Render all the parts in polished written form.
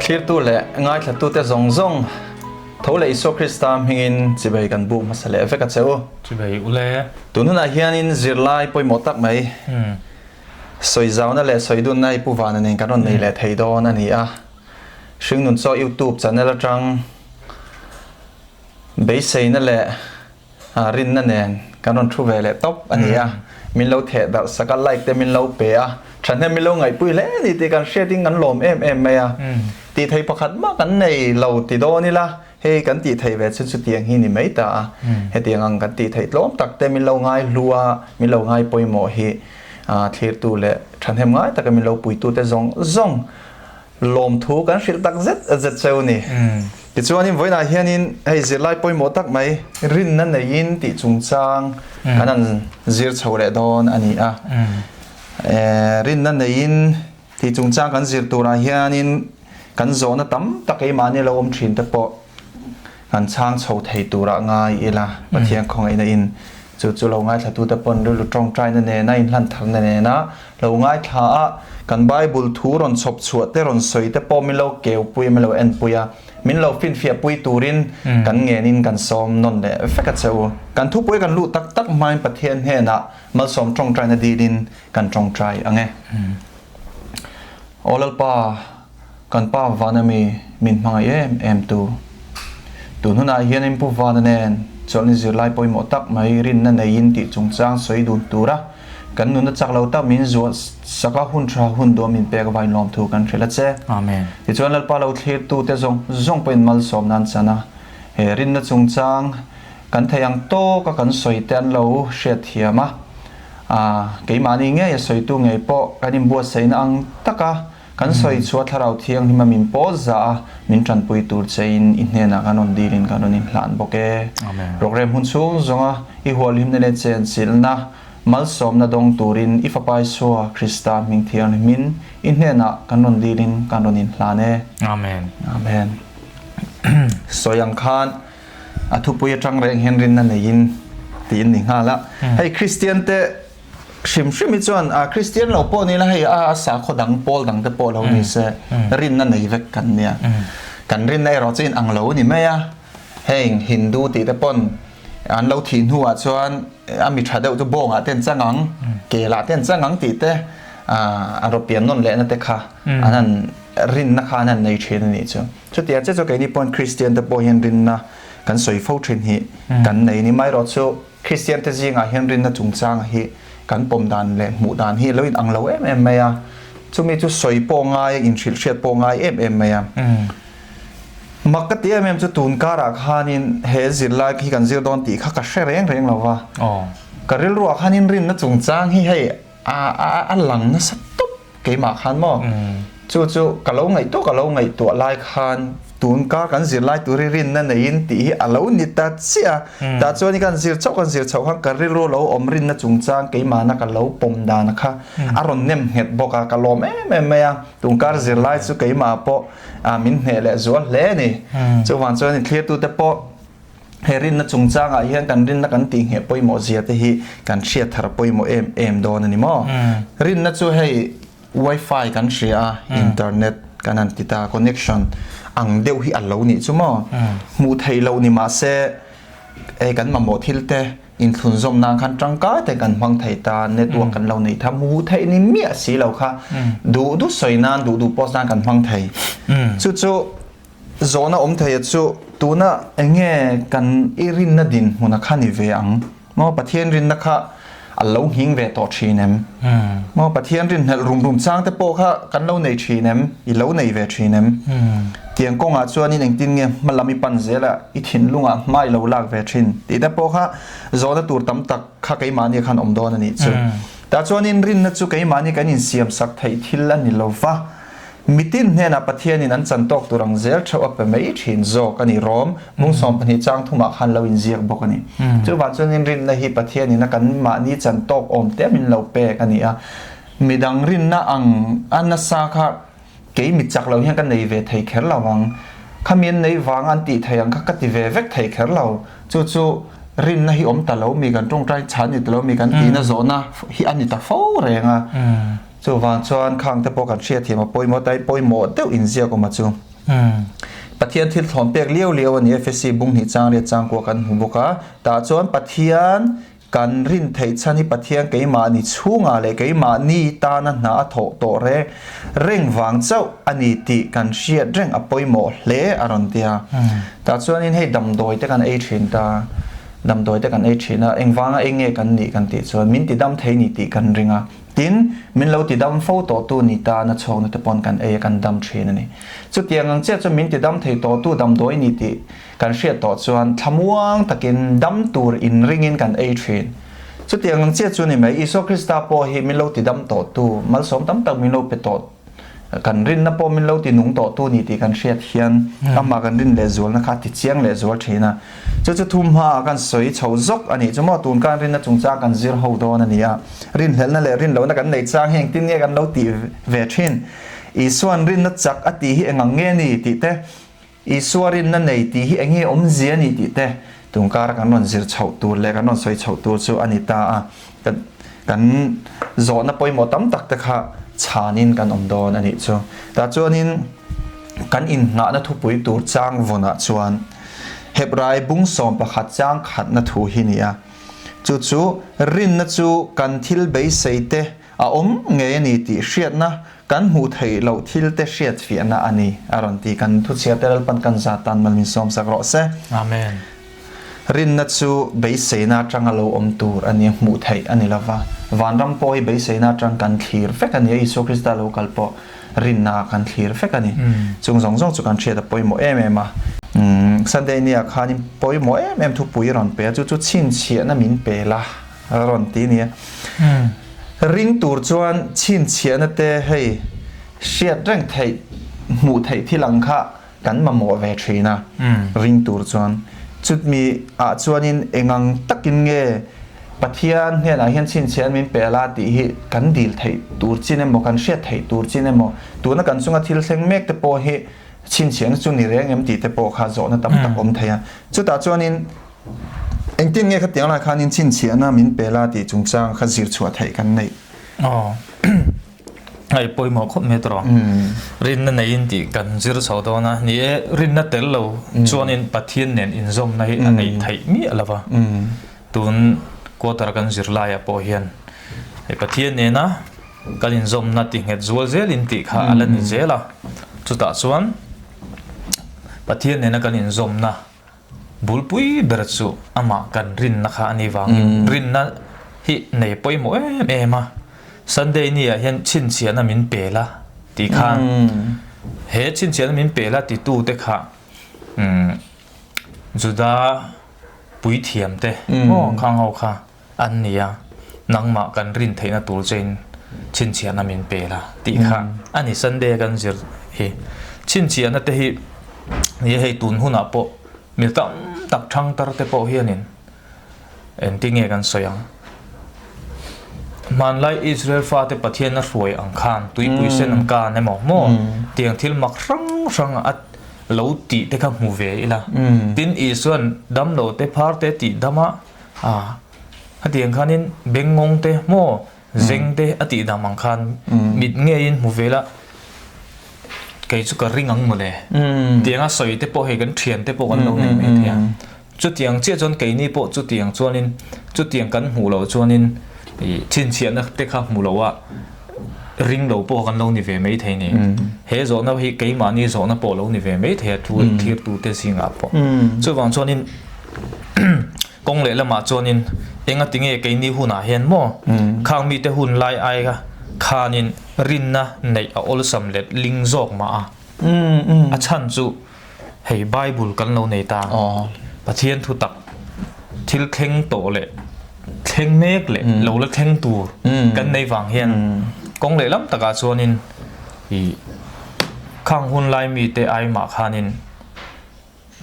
Thlirtu leh ngaithlatute zawng zawng tho leh Isua Krista hmingin chibai kan buk hmasa leh vek a che u. Chibai u le. Tun hunah hianin zirlai pawimawh tak mai sawizauna leh sawidunna i Pu Vana nen kan rawn nei leh thei dawn a ni a. Hringnun Chaw YouTube channel atang beiseina leh rinna nen kan rawn thu ve leh tawp a ni a, min lo theh darh sak a, like te min lo pe a, thahnem min lo ngaihpui hle a ni tih kan hriatin kan lawm em em mai a, tih theih pakhat mah kan nei lo ti dawn ila, hei kan tih theih ve chu chutiang hi ni mai ta a, hetiang ang kan tih theih tlawm tak te min lo ngai hlu a, min lo ngai pawimawh hi thlirtu leh thahnem ngai taka min lo puitute zawng zawng Lawmthu kan hrilh tak zet zet cheu ni. Tichuanin vawiinah hianin hei zirlai pawimawh tak mai rinna neiin tih chungchang kan han zir chho leh dawn a ni a. Rinna neiin tih chungchang kan zir turah hianin kan zawhna tam tak keimahni lo awm thin te pawh kan chhang chho thei turah ngai ila Pathian khawngaihna in chu chu lo ngaithlatute pawn rilru tawngtaina nena inhlantharna nena lo ngaithla a, kan Bible thu rawn chhawp chhuah te rawn sawi te pawh min lo keupui a min lo enpui a, min lo finfiah pui turin kan ngenin kan sawm nawn leh vek a che u. Kan thupui kan luh tak tak hmain Pathian hnenah malsawm tawngtaina dilin kan tawngtai ang e. Aw Lalpa, Kan Pa Vana mi min hmangaih em em tu. Tun hunah hian in Pu Vana nen chawlhni zirlai pawimawh tak mai rinna neiin tih chungchang sawi dun tura kan nunna chak lo tak min zuah sak a hun tha hun duah min pek avain lawmthu kan hrilh a che. Amen. Tichuan Lalpa lo thlirtute zawng zawng pawhin malsawm nan chan a, he rinna chungchang kan theih ang tawka kan sawi te an lo hriatthiam a, keimahni ngei a sawitu ngei pawh kan inbuatsaihna ang taka Kan sawi chhuah Thlarau Thianghlima min pawl za a, min tanpui tur chein i hnenah kan rawn dilin kan rawn inhlan bawk e. Program hun chhung zawnga i hualhimna leh chenchilhna, malsawmna dawng turin i Fapa Isua Krista hming thianghlimin i hnenah kan rawn dilin kan rawn inhlan e. Amen. Amen. Sawi ang khan a thupui atang reng hian rinna neiin tiin ni nghal a. Hei Kristian te Hrim hrim hi chuan a Kristian lo pawh nila hei a sakhaw dang pawl dang te pawh lo ni se rinna nei vek kan nia. Kan rinna erawh chu inang lo a ni mai a. Heng Hindu tih te pawn an lo thih hnuah chuan a mi tha deuh chu bawngah te an chang ang, kelah te an chang ang tih te an rawn pian nawn lehna te kha an han rinna kha an han nei thin a nih chu. Chutiang chiah chu keini pawn Kristian te pawh hian rinna kan sawi fo thin hi kan nei ni mai erawh chu Kristiante zingah hian rinna chungchang hi kan pawm dan leh hmuh dan hi a lo inang lo em em mai a, chumi chu sawi pawh ngai, inhrilh hriat pawh ngai em em mai a. Mak ka ti em em chu tun karah khanin he zirlai hi kan zir dawn tih kha ka hre reng reng lo va, ka rilruah khanin rinna chungchang hi hei a a lang nasa tawp Keimah khan maw? Chu chu ka lo ngaihtuah ka lo ngaihtuah lai khan tun kar kan zir lai tur hi rinna neiin tih hi a lo ni ta chiah a. Tah chuan kan zir chauh kan zir chhoh khan ka rilru lo awm rinna chungchang keimahna ka lo pawm dan kha a rawn nem nghet bawk a, ka lawm em em mai a. Tun kar zir lai chu keimah pawh min hneh leh zual hle a ni. Chuvang chuan inthlirtute pawh He rinna chungchangah hian kan rinna kan tih ngheh pawimawh zia te hi kan hriat thar pawimawh em em dawn a ni maw? Rinna chu hei wifi kan hria a, internet kan han ti ta, connection ang deuh hi a lo nih chu maw? Hmuh theih loh ni mah se hei kan mamawh thil te inthlunzawm nan khan tangkai te kan hmang thei ta, network kan lo nei tha, hmuh theih ni miah si lo kha duh duh sawi nan, duh duh post nan kan hmang thei. Chu chu Zawhna awm thei a chu, tuna enge kan i rinna dinhmuna kha ni ve ang maw? Pathian rinna kha a lo nghing ve tawh thin em? Maw Pathian rinhlelh rum rum chang te pawh kha kan lo nei thin em? I lo nei ve thin em? Tiang kawngah chuanin engtin nge hma lam i pan zel a, i thinlungah hma i lo lak ve thin tih te pawh kha zawhna tur tam tak kha keimahni khan awm dawn a nih chu. Tah chuanin rinna chu keimahni kan insiamsak theih thil a ni lo va. Mitin hnenah Pathianin an chan tawk tur ang zel theuh a pe mai thin zawk a ni. Rom mung 12 chang thumah khan lo inziak bawk a ni. Chuvang chuanin rinna hi Pathianin a kan mahni chan tawk awm te min lo pek a ni a. Midang rinna ang a nasa kha kei mi chak lo hian ka nei ve thei kher lo ang. Khami an nei vang an tih thei ang kha ka ti ve vek thei kher lo. Chu chu rinna hi awm ta lo mi kan tawngtai chhan ni ta lo mi kan tihna zawhna hi a ni ta fo reng a. Chuvang chuan khang te pawh kan hriatthiam a pawimawh ta i pawimawh deuh inziak awm a chu. Pathian thil thlawn pek liau liau a ni Efesi bung hnih chang riat chang kua kan hmu bawk a. Tah chuan Pathian kan rin theih chhan hi Pathian keimahni chhungah leh keimahni tana hna a thawh tawh reng reng vang chauh a ni tih kan hriat reng a pawimawh hle a rawn ti a. Tah chuanin hei damdawi te kan ei thin ta, damdawi te kan ei thin a, engvanga ei nge kan nih kan tih chuan min ti dam thei ni tih kan ring a. Tin, min lo ti dam fo tawhtu ni tana chhawkna te pawn kan ei a kan dam thin a ni. Chutiang ang chiah chuan min ti dam thei tawhtu damdawi ni tih kan hriat tawh chuan thlamuang takin dam tur inringin kan ei thin. Chutiang ang chiah chu ni mai, Isua Krista pawh hi min lo ti dam tawhtu, malsawm tam tak min lo pe tawh, kan rinna pawh min lo ti nung tawhtu ni tih kan hriat hian amah kan rin lehzualna kha a ti chiang lehzual thin a. Chu chu thu hmaah kan sawi chho zawk a nih chu maw? Tun khan rinna chungchang kan zir ho dawn a ni a, rinhlelhna leh rinlohna kan nei chang hi engtin nge kan lo tih ve thin? Isua'n rinna chak a tih hi engang nge ni tih te, Isua rinna nei tih hi enge awmzia ni tih te tun kara kan rawn zir chhoh tur leh kan rawn sawi chhoh tur chu a ni ta a, kan zawhna pawimawh tam tak te kha chhanin kan awm dawn a nih chu. Tah chuanin kan innghahna thupui tur chang vawnah chuan Hebrai bung 11 chang khatna thu hi ni a, chu chu rinna chu kan thil beisei te a awm ngei a ni tih hriatna kan hmuh theih loh thil te hriat fiahna a ni a rawn ti. Kan thuchhiar te Lalpan kan zat tan mal min sawm sak rawh se. Amen. Rinna chu beiseina atanga lo awm tur a nia, hmuh theih a ni lova. Vanram pawh hi beiseina atang kan thlir vek a ni a, Isua Krista lo kal pawh rinna ah kan thlir vek a ni. Chung zawng zawng chu kan hriat a pawimawh em em a. Sunday nia khanin pawimawh em em thupui rawn pe a, chu chu chhinchhiahna min pe la a rawn ti a nia. Ring tur chuan chhinchhiahna te hei hriat reng theih, hmuh theih thil ang kha kan mamawh ve thin a, ring tur chuan. Chutmi ah chuanin engang takin nge Pathian hnenah hian chhinchhiah min pe la tih hi kan dil theih tur chin emaw, kan hriat theih tur chin emaw, tuna kan chunga thil thleng mek te pawh hi chhinchhiahna chu ni reng em tih te pawh kha zawhna tam tak awm thei a. Chutah chuanin engtin nge khatiang lai khanin chhinchhiahna min pe la tih chungchang kha zir chhuah theih kan neih. Aw. Hei pawimawh khawp mai tawh. Rinna neiin tih kan zir chho dawn a. Ni e, rinna tel lo chuanin Pathian nen inzawmna hi a neih theih miah lo va. Tun quarter kan zir laiah pawh hian hei Pathian nena kan inzawmna ti nghet zual zelin tih kha a la ni zel a. Chutah chuan Pathian nena kan inzawmna Bulpui ber chu amah kan rinna kha a ni vangin rinna hi nei pawimawh em em a, Sunday ni ah hian chhinchhiahna min pe la tih khan he chhinchhiahna min pe la titu te kha Juda puithiam te maw khang ho kha an ni a, nangmah kan rin theihna tur chein chhinchhiahna min pe la tih kha a ni Sunday kan zir hi. Chhinchhiahna te hi ni hei tun hunah pawh mi tam tak thangtar te pawh hianin engtin nge kan sawi ang. Hmanlai Israel fate Pathian a hruai ang khan tuipui sen an kan emaw maw tiang thil mak hrang hrang a lo tih te kha hmu ve ila. Tin Isuan damlo te phar te tih dama A, hetiang khanin bengngawng te maw zeng te a tih dam ang khan mit ngeiin hmu ve la, kei chu ka ring ang mawle. Tianga sawi te pawh hei kan thian te pawh kan lo nei mai thei a. Chutiang chiah chuan keini pawh chutiang chuanin chutiang kan hmuh loh chuanin ih chhinchhiahna te kha hmu lo a ring lo pawh kan lo ni ve mai thei ni. He zawhna hi keimahni zawhna pawh lo ni ve mai thei a thu thirtute zingah pawh. Chuvang chuanin Kawng leh lamah chuanin enga tinge keini hunah hian maw khang mite hun lai aia khanin rinna neih a awlsam let ling zawk mah a. A chhan chu hei Bible kan lo nei ta. Pathian thu tak thil thleng tawh leh thleng mek leh lo la thleng tur kan nei vang hian kawng leh lam takah chuanin ih khang hun lai mite ai mah khanin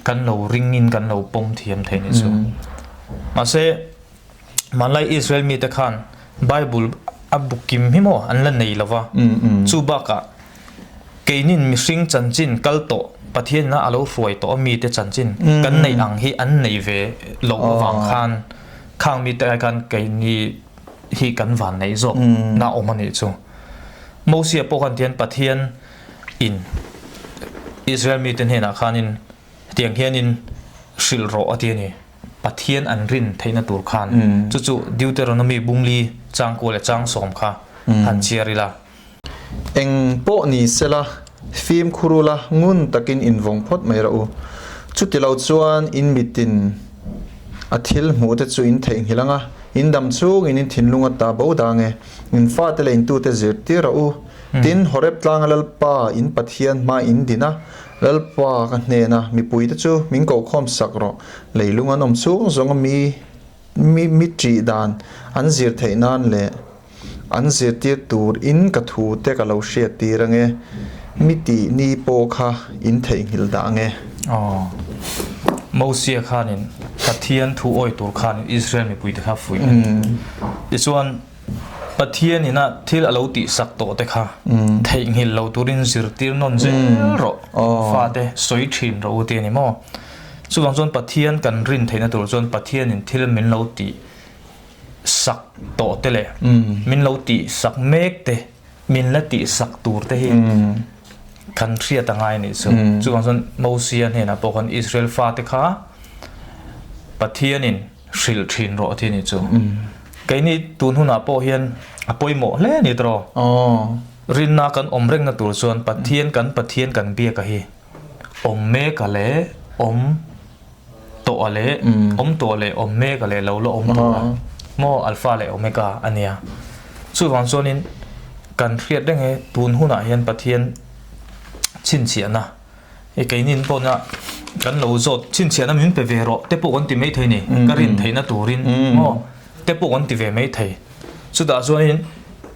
kan lo ringin kan lo pawm thiam thei ni chu. Mahse, hmanlai Israel mite khan Bible a bu kim hi maw an la nei lo va. Chu bakah keinin mihring chanchin kal tawh Pathianina a lo hruai tawh a mite chanchin kan neih ang hi an nei ve loh avang khan khang mite ai khan keini hi kan van neih zawk na awm a nih chu. Mosia pawh khan tihian Pathian in. Israel mite hnenah khanin hetiang hianin hrilh rawh a ti a ni. Pathian an rin theihna tur khan. Chu chu Deuteronomy bungli changkua leh changsawm kha han chhiar ila. Eng pawh ni sela, fimkhur ula ngun takin invawng phawt mai rawh u. Chuti lo chuan in mitin a thil hmuh te chu in theihnghilh ang a, in dam chungin in thinlung a ta bo dang e. In fate leh in tute zirtir rawh u. Tin, Horeb tlanga Lalpa in Pathian hma in din a, Lalpa ka hnena mipuite chu min kohkhawm sak rawh. Leilung an awm chhung zawnga mi mi mi ṭih dan an zir theih nan leh An zirtir tur in ka thu te ka lo hriat tir ange, mi tih ni pawh kha in theihnghilh dah ange. Aw. Mosia khanin Pathian thu awi tur khanin Israel mipuite kha fuih a ni. Tichuan, Pathian ina thil a lo tihsak tawh te kha theihnghilh lo turin zirtir nawn zel rawh, fate sawi thin rawh u ti a ni maw? Chuvang chuan Pathian kan rin theihna tur chuan Pathianin thil min lo tih sak tawh te leh min lo tih sak mek te, min la tih sak tur te hi kan hriat a ngai a nih chu. Chuvang chuan Mosia hnenah pawh khan Israel fate kha Pathianin hrilh thin rawh a ti a nih chu. Keini tun hunah pawh hian a pawimawh hle a ni tawh. Rinna kan awm rengna tur chuan Pathian kan Pathian kan biak a hi awm mek a leh awm tawh a leh awm tawh leh awm mek a leh lo la awm tawh a maw alpha leh omega a nia chuvang chuanin kan hriat reng e tun hunah hian Pathian chhinchhiahna i keinin pawhna kan lo zawt chhinchhiahna min pe ve rawh te pawh kan ti mai thei ni ka rin theihna turin maw te pawh kan ti ve mai thei chutah chuanin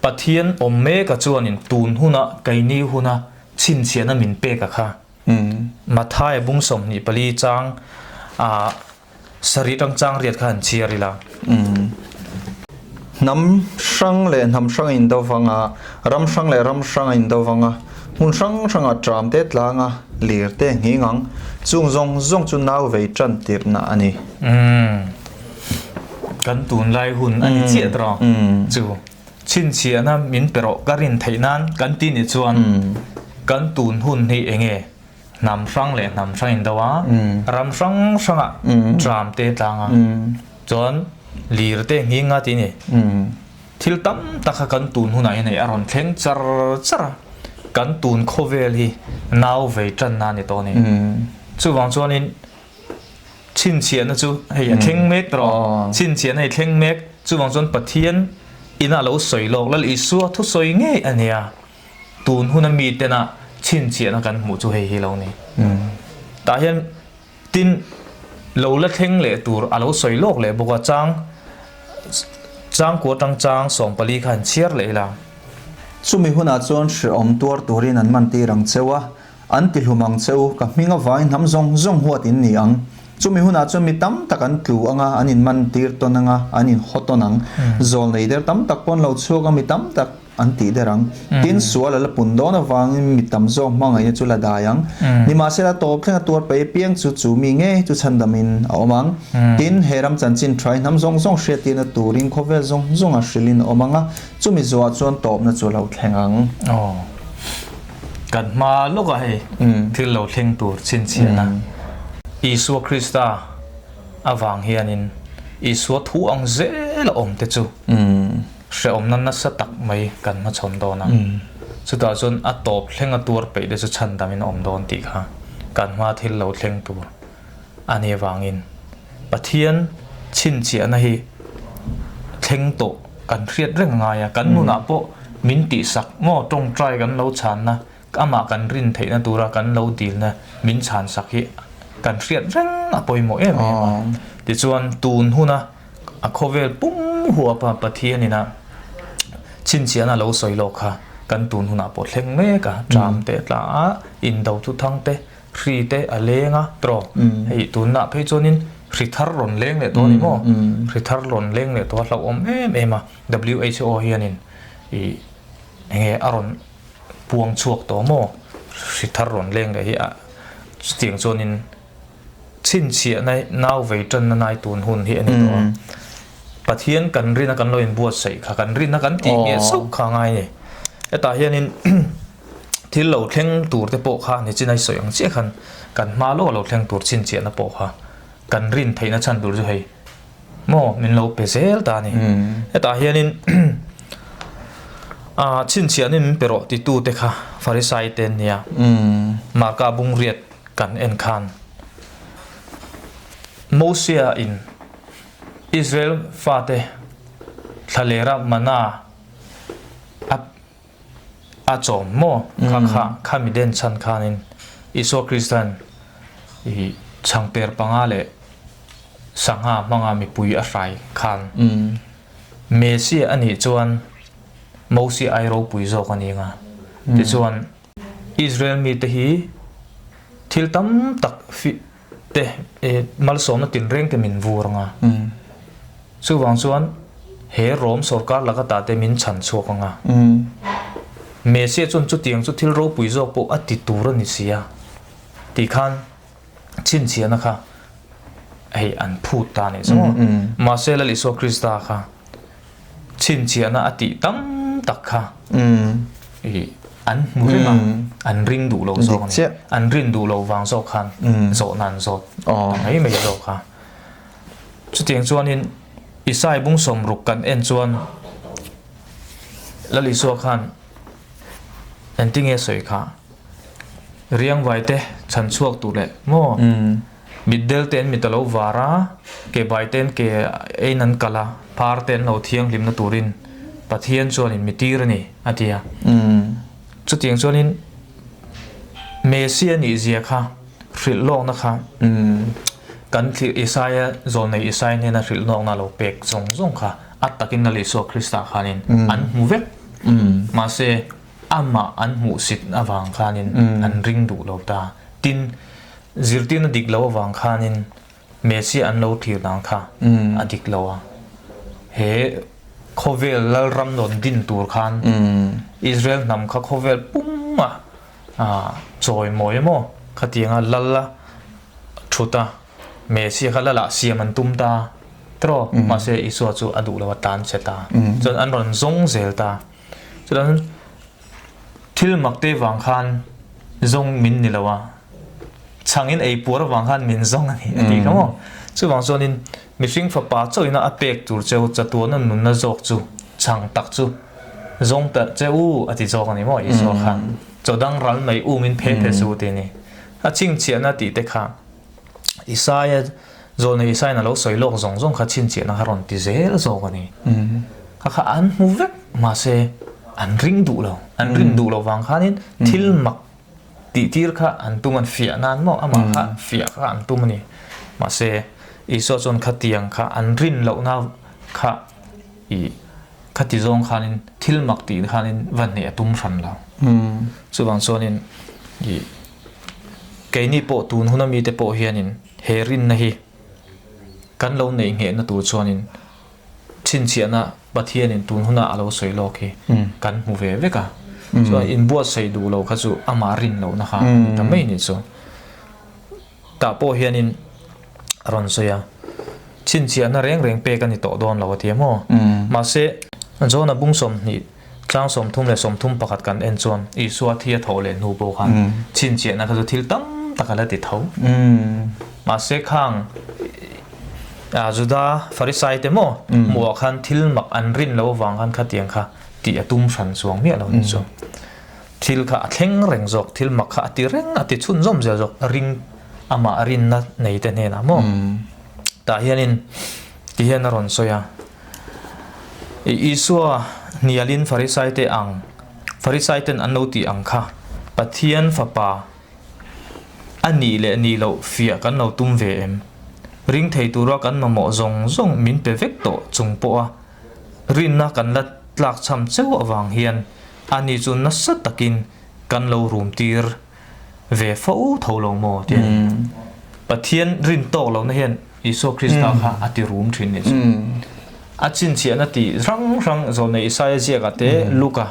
Pathian awm mek a chuanin tun huna keini huna chhinchhiahna min pek a kha Matthai bung 24 chang ah sarih tang chang riat kha han chhiar ila. Hnam hrang leh hnam hrang a indo vang a, ram hrang leh ram hrang a indo vang a, hmun hrang hrangah tram te tlang a, lir te nghing ang. Chung zawng zawng chu nau vei tan tirhna a ni. Kan tunlai hun a ni chiah tawh chu. Chhinchhiahna min pe rawh ka rin theih nan kan ti nih chuan kan tun hun hi eng nge hnam hrang leh hnam hrang in do a, ram hrang hrangah tram te tlang a, chuan lir te nghing a ti ni. Thil tam tak kha kan tun hunah hian hei a rawn thleng char char a, kan tun khawvel hi nau vei tanna a ni tawh a ni. Chuvang chuanin Chhinchhiahna chu hei a thleng mek tawh. Chhinchhiahna hei thleng mek. Chuvang chuan Pathian ina a lo sawi lawk Lal Isua thusawi ngei a nia. Tun huna mitena chhinchhiahna kan hmuh chu hei hi lo ni. Tah hian tin lo la thleng leh tur a lo sawi lawk leh bawk a, chang changkua tang chang 14 kha han chhiar leh ila. Chumi hunah chuan hrehawm tuar turin an man tir ang cheu a, An ti hlum ang che u, ka hming avangin hnam zawng zawng huat in ni ang. Chumi hunah chuan mi tam tak an tlu ang a, an inman tir tawn ang a, an inhaw tawn ang. Zawl nei der tam tak pawn lo chhuak a, mi tam tak an tih der ang. Tin, sual a la pun dawn avangin mi tam zawk hmangaihna chu la dai ang. Nimahsela, tawp thlenga tuar pei apiang chu chu mi ngei chu chhandamin a awm ang. Tin, he ram chanchin tha hi hnam zawng zawng hriattirna turin khawvel zawng zawnga hrilhin a awm ang a, chumi zawhah chuan tawpna chu a lo thleng ang. Kan hma lawkah hei thil lo thleng tur chhinchhiahna Isua Krista avang hianin Isua thu ang zel a awm te chu hrehawmna nasa tak mai kan hmachhawn dawn a. Chutah chuan a tawp thlenga tuar peih te chu chhandamin a awm dawn tih kha kan hma thil lo thleng tur a ni avangin Pathian chhinchhiahna hi thleng tawh kan hriat reng ngai a, kan nunah pawh min tihsak maw tawngtai kan lo chhanna, amah kan rin theihna tura kan lo dilna min chhansak hi kan hriat reng a pawimawh em em a. Tichuan tun huna a khawvel pum huapa Pathianina chhinchhiahna lo sawi lawk kha kan tun hunah pawh thleng mek a, ṭam te tla a, indo thuthang te, Hri te a leng a tawh hei tunah phei chuanin hri thar rawn leng leh tawh a ni maw hri thar rawn leng leh tawh a hlauhawm em em a WHO hianin ih enge a rawn puang chhuak tawh maw hri thar rawn leng leh hi a chutiang chuanin chhinchhiahna nau vei tanna nai tun hun hi a ni tawh a Pathian kan rina kan lo inbuatsaih kha kan rina kan tih nge sauh kha a ngai a ni hetah hianin. Thil lo thleng tur te pawh kha nichin a i sawi ang chiah khan kan hma lawk a lo thleng tur chhinchhiahna pawh kha kan rin theihna chhan tur chu hei maw min lo pe zel ta a ni. Hetah hianin ah chhinchhiahna min pe rawh titu te kha Farisai te an nia. Marka bungriat kan en khan Mosia in Israel fate thlalera mana a A chawm maw? Kha kha khami den chhan khanin Isua Krista'n i chhangper panga leh sangha hmanga mipui a hrai khan Messia a nih chuan Mosia ai ropui zawk a ni anga. Tichuan Israel mite hi thil tam tak te malsawmna tinreng te min vur anga. Chuvang chuan he Rom sorkar laka ta te min chhan chhuak anga. Messia chuan chutiang chu thil ropui zawk pawh a ti tur a ni si a tih khan chhinchhiahna kha hei an phut ta a nih chu maw. Mahse Lal Isua Krista kha chhinchhiahna a tih tam tak kha i an hmu reng a, an ring duh lo zawk a ni. An rin duh lo vang zawk khan zawhna an zawt ta mai mai zawk a. Chutiang chuanin Isai bung sawmruk kan en chuan Lal Isua khan engtinge sawi kha riangvai te chhan chhuak tur leh maw mitdel te an mit a lo var a, ke bai te an ke ein an kal a, phar te an lo thianghlimna turin Pathian chuanin mi tir a ni a ti a. Chutiang chuanin Messia nih zia kha hrilh lawkna kha kan thlir Isaia zawlnei Isaia hnena hrilh lawkna lo pek zawng zawng kha a takin Lal Isua Krista khanin an hmu vek. Mahse amah an hmuhsit avang khanin an ring duh lo ta. Tin, zirtirna dik lo avang khanin Messia an lo thlir dan kha a dik lo a. He khawvel lalram rawn din tur khan Israel hnam kha khawvel pum a chawi mawi emaw khatianga lal a thut a, Messia kha lal ah siam an tum ta tiraw? Mahse Isua chu a duh lo a tan che ta. Chuan an rawn zawng zel ta. Chuan thil mak te vang khan zawng min ni lo a, chhangin ei puar avang khan min zawng a ni a tih kha maw. Chuvang chuanin mihring fapa chauhina a pek tur cheu chatuana nunna zawk chu chhang tak chu zawng ta che u a ti zawk a ni maw Isua khan. Chaw dang ral mai umin phe phe su ti a ni. A chhinchhiahna tih te kha Isaia zawlnei Isaia'n a lo sawi lawk zawng zawng kha chhinchhiahna kha rawn ti zel zawk a ni. Kha kha an hmu vek mahse an ring duh lo. An rin duh lo vang khanin thil mak tih tir kha an tum an fiah nan maw amah kha fiah kha an tum a ni. Mahse Isua chuan khatiang kha an rin lohna kha i khati zawng khanin thil mak tih khanin va hneh a tum hran lo. Chuvang chuanin i Keini pawh tun huna mite pawh hianin he rinna hi kan lo neih nghehna tur chuanin chhinchhiahna Pathianin tun huna a lo sawi lawk hi kan hmu ve vek a. Chuan inbuatsaih duh lo kha chu amah rin lohna kha a ni ta mai ni chu. Tah pawh hianin a rawn sawi a, chhinchhiahna reng reng pek a ni tawh dawn lo a ti a maw? Mahse, Jona bung 20 Tlang 31 kan en chuan Isua thi a thawh leh hnu pawh khan chhinchhiahna kha chu thil tam tak a la ti tho. Mahse khang Juda Farisai te maw hmuhah khan thil mak an rin lo avang khan khatiang kha tih a tum hran chuang miah lo ni chu. Thil kha a thleng reng zawk, thil mak kha a ti reng a ti chhunzawm zel zawk ring amah rinna nei te hnenah maw. Tah hianin tihian a rawn sawi a. Isua hnialin Farisaite ang, Farisaiten an lo tih ang kha Pathian Fapa a nih leh nih loh fiah kan lo tum ve em? Ring thei tura kan mamawh zawng zawng min pe vek tawh chung pawha rinna kan la tlakchham cheu avang hian ani chu nasa takin kan lo rum tir ve fo tho lo maw tih a ni. Pathian rin tawk lohna hian Isua Krista kha a ti rum thin nih chu. A chhinchhiahna tih hrang hrang zawlnei Isaia ziakah te, Luka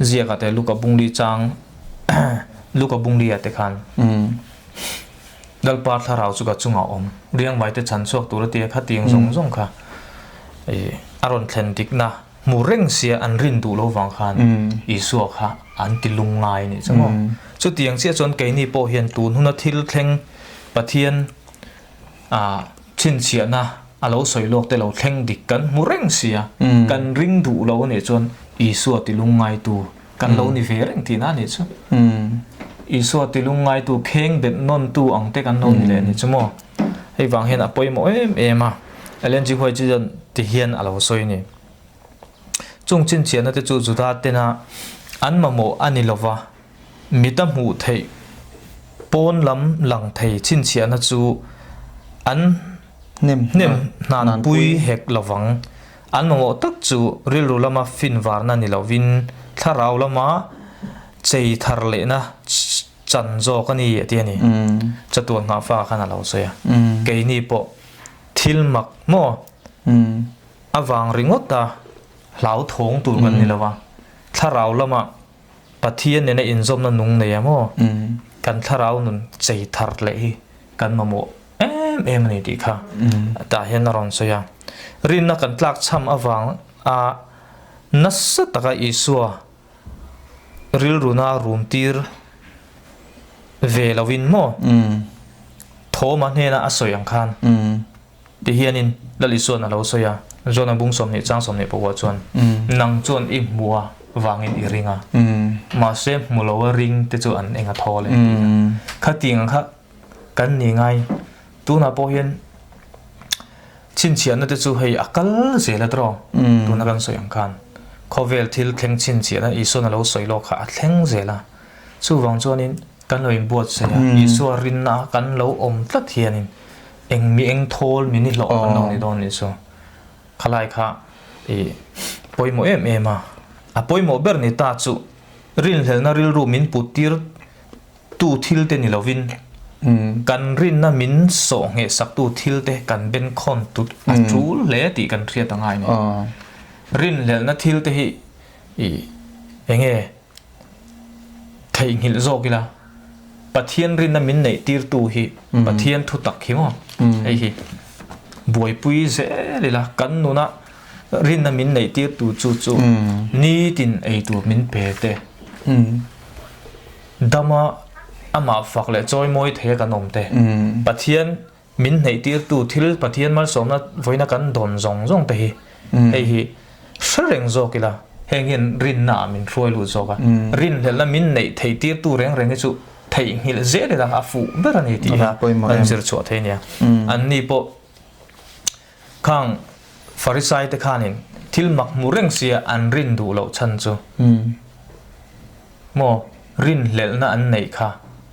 ziakah te, Luka bungli chang Luka bungli-ah te khan Lalpa thlarau chu ka chungah awm, riangvai te chhan chhuak tur a ti a, khatiang zawng zawng kha a rawn thlen dikna. Hmu reng sia an rin duh lo vang khan Isua kha an ti lung ngai a nih chu maw. Chutiang chiah chuan keini pawh hian tun huna thil thleng Pathian ah chhinchhiahna a lo sawi lawk te lo thleng dik kan hmu reng sia kan ring duh lo a nih chuan Isua ti lung ngaitu kan lo ni ve reng tihna a nih chu. Isua ti lung ngaitu kheng bet nawntu ang te kan lo ni leh a nih chu maw. Hei vang hian a pawimawh em em a, Ellen G. White chuan ti hian a lo sawi a ni. Chung chhinchhiahna te chu Juda tena an mamawh a ni lova, mita hmuh theih pawn lam lang thei chhinchhiahna chu an hnem hnanpui hek lovang. An mamawh tak chu rilru lama finvarna ni lovin thlarau lama chei thar lehna chan zawk a ni a ti a ni. Chatuan nghah fa khan a lo sawi a. Keini pawh thil mak maw avang ringawt a hlauthawng tur kan ni lo a. Thlarau lama Pathian nena inzawmna nung nei a maw kan thlarau nun chei thar leh hi kan mamawh em em a ni tih kha tah hian a rawn sawi a. Rinna kan tlak chham avang a nasa taka Isua rilruna rum tir ve lovin maw Thawma hnena a sawi ang khan ti hianin Lal Isuan a lo sawi a, Jona bung 20 chang 24 chuan nang chuan i hmu a vangin i ring a, mahse hmu lo a ring te chu an eng a thaw leh tih kha. Khatiang ang kha kan ni ngai tunah pawh hian Chhinchhiahna te chu hei a kal zel a tawh, tuna kan sawi ang khan khawvel thil thleng chhinchhiahna Isuan a lo sawi lawk kha a thleng zel a, chuvang chuanin kan lo inbuatsaih a, Isua rinna a kan lo awm tlat hianin eng mi eng thawl min i hlawh kan lo ni dawn nih chu khalai kha i pawimawh em em a, a pawimawh ber ni ta chu rinhlelhna rilru min put tir Tu thil te ni lovin kan rinna min sawh ngheh saktu thil te kan ben khawn tut a tul hle tih kan hriat a ngai ni. Rinhlelhna thil te hi i enge theihnghilh zawk ila Pathian rinna min neih tirtu hi Pathian thu tak hi maw hei hi buaipui zel ila kan nuna rinna min neih tirtu chu chu nitin eitur min pe te. Dama amah fak leh chawimawi thei a kan awm te. Pathian min hneihtirtu thil Pathian malsawmna vawiina kan dawn zawng zawng te hi hei hi hre reng zawk ila heng hian rinna ah min hruai lut zawk a. Rinhlelhna min neih theihtirtu reng reng hi chu theihnghilh zel ila a fuh ber a ni tih hi kan zir chhuah thei nia. Anni pawh Khang Farisai te khanin thil mak hmu reng sia an rin duh loh chhan chu maw rinhlelhna an neih kha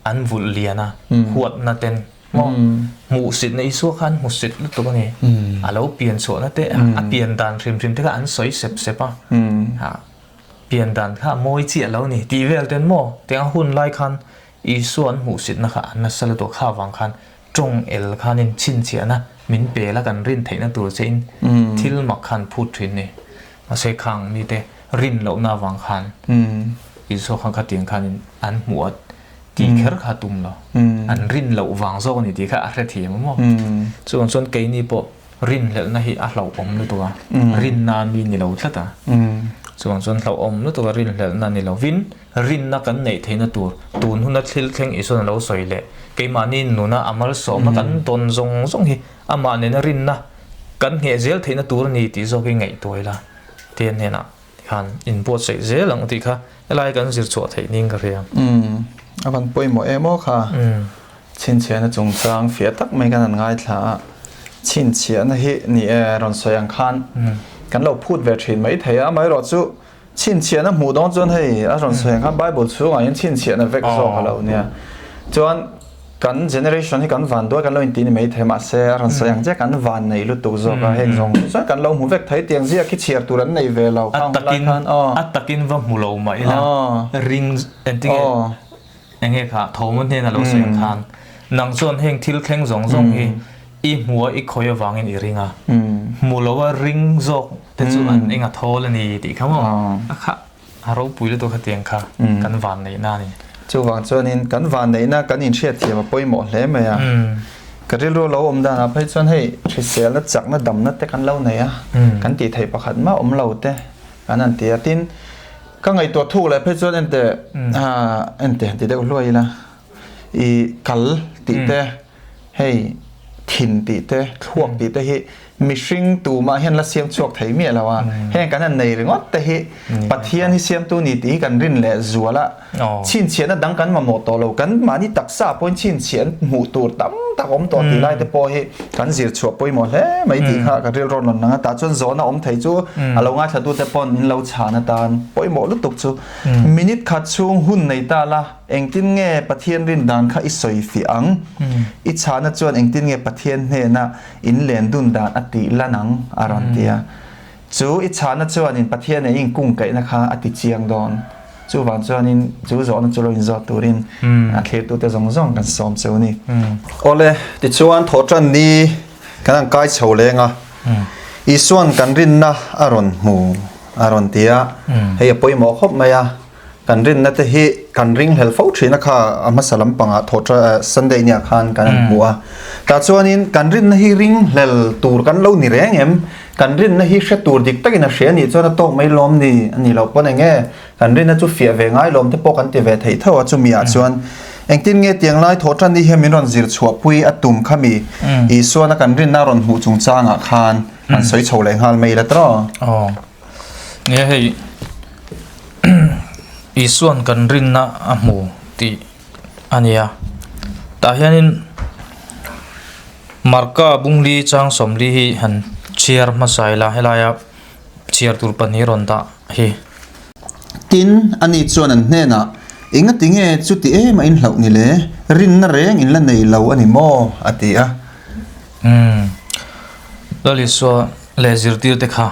an vulh lian a, huatna ten maw hmuhsitna Isua kha an hmusit lutuk a ni. A lo pian chhuahna te a pian dan hrim hrim te kha an sawi sep sep a, pian dan kha a mawi chiah lo ni tih vel ten maw tiang a hun lai khan Isua an hmuhsitna kha an nasa lutuk a, kha vang khan Tawng el khanin chhinchhiahna min pel a kan rin theihna tur che in thil mak khan phut thin ni. Mahse khang mite rin lohna avang khan Isua khan khatiang khanin an hmuh a tih kher kha tum lo. An rin loh vang zawk a ni tih kha a hrethiam a maw. Chuvang chuan keini pawh rinhlelhna hi a hlauhawm lutuk a, rinna mi ni lo tlat a. Chuvang chuan hlauhawm lutuk a rinhlelhna ni lovin Rinna kan neih theihna tur tun huna thil thleng Isuan a lo sawi leh keimahni nuna a malsawmna kan tawn zawng zawng hi amah nena rinna kan ngheh zel theihna tur a ni tih zawk hi ngaihtuah ila te hnenah khan inbuatsaih zel ang tih kha helai kan zir chhuah theih niin ka hria. Umm a van pawimawh em aw kha. Chhinchhiahna chungchang fiah tak mai kan han ngaithla a, chhinchhiahna hi ni e rawn sawi ang khan kan lo phut ve thin maithei a, amaherawh chu Chhinchhiahna hmuh dawn chuan hei a rawn sawi ang khan Bible chhungah hian chhinchhiahna vek zawk a lo nia. Chuan kan generation hi kan van duai kan lo inti ni mai thei mahse a rawn sawi ang chiah kan van nei lutuk zawk a heng zawng chuan kan lo hmu vek thei tiang ziak hi chhiar tur an nei ve lo khang hun lai khan aw. A takin va hmu lo mah ila ring entinge Enge kha Thoma hnena lo sawi ang khan, Nang chuan heng thil thleng zawng zawng hi i hmu a i khawi avangin i ring a, hmu lo a ring zawk te chu an eng a thawl a ni tih kha maw? A kha a ropui lutuk hetiang kha kan vanneihna a ni. Chuvang chuanin kan vanneihna kan inhriatthiam a pawimawh hle mai a. Ka rilru lo awm danah phei chuan hei hriselna chakna damna te kan lo nei a, kan tih theih pakhat mah awm lo te. An han ti a. Tin, ka ngaihtuah thuk leh phei chuan ente ente han ti deuh hluai ila i kal tih te hei thin tih te thluak tih te hi mihring tumah hian la siam chhuak thei miah lo a. Heng kan han nei ringawt te hi Pathian hi siamtu ni tih hi kan rin leh zual a. Chhinchhiahna dang kan mamawh tawh lo, kan mahni taksa pawhin chhinchhiah an hmuh tur tam tak awm tawh tih lai te pawh hi kan zir chhuah pawimawh hle mai tih kha ka rilru rawn lang a, tah chuan zawhna awm thei chu a lo ngaithlatute pawn in lo chhan atan pawimawh lutuk chu minute khat chhung hun nei ta la, engtin nge Pathian rin dan kha i sawi fiah ang? I chhahna chuan engtin nge Pathian hnena in len dun dan a tih lan ang? a rawn ti a. Chu i chhahna chuanin Pathian ei inkungkaihna kha a ti chiang dawn. Chuvang chuanin chu zawhna chu lo inzawt turin a thlirtute zawng zawng kan sawm che u ni. Awle, tichuan thawhṭan ni kan han kai chho leng a, Isua'n kan rinna a rawn hmu a rawn ti a, hei a pawimawh khawp mai a. Kan rinna te hi kan ringhlel fo thin a kha a hmasa lampangah thawhṭa Sunday nia khan kan han hmu a. Tah chuanin kan rinna hi ringhlel tur kan lo ni reng em? Kan rinna hi hre tur dik takin a hria nih chuan a tawk mai lawm ni? A nih loh pawn eng nge kan rinna chu fiah ve ngai lawm te pawh kan ti ve theih tho a chumi ah chuan engtin nge tiang lai thawhṭan ni hian min rawn zir chhuahpui a tum kha mi Isuana kan rinna a rawn hmuh chungchangah khan an sawi chho leh nghal mai la tawh. Aw. Nia hei Isuan kan rinna a hmu tih a ni a tah hianin Marka bungli chang sawmli hi han chhiar hmasa ila helaia chhiar tur pahnih rawn dah hi. Tin, ani chuan an hnenah, Engati nge chuti em a inhlauh ni le? Rinna reng in la nei lo a ni maw? a ti a. Umm, Lal Isua leh zirtirte kha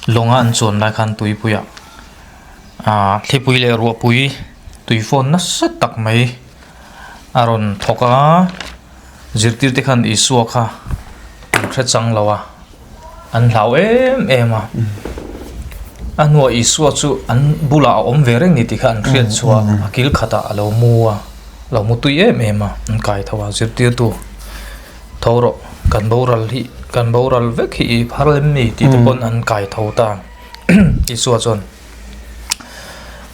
lawnga an chuan lai khan tuipuiah ah thlipui leh ruahpui tui fawn nasa tak mai a rawn thawk a, zirtirte khan Isua kha an hre chang lo a, an hlau em em a, a hnuah Isua chu an bulah a awm ve reng ni tih kha an hriat chhuah a kil khatah a lo mu a, a lo mu tui em em a, an kai tho a zirtirtu. Tho rawh, kan boral hi, kan boral vek hi i phar lem ni tih te pawn an kai tho ta. Isua chuan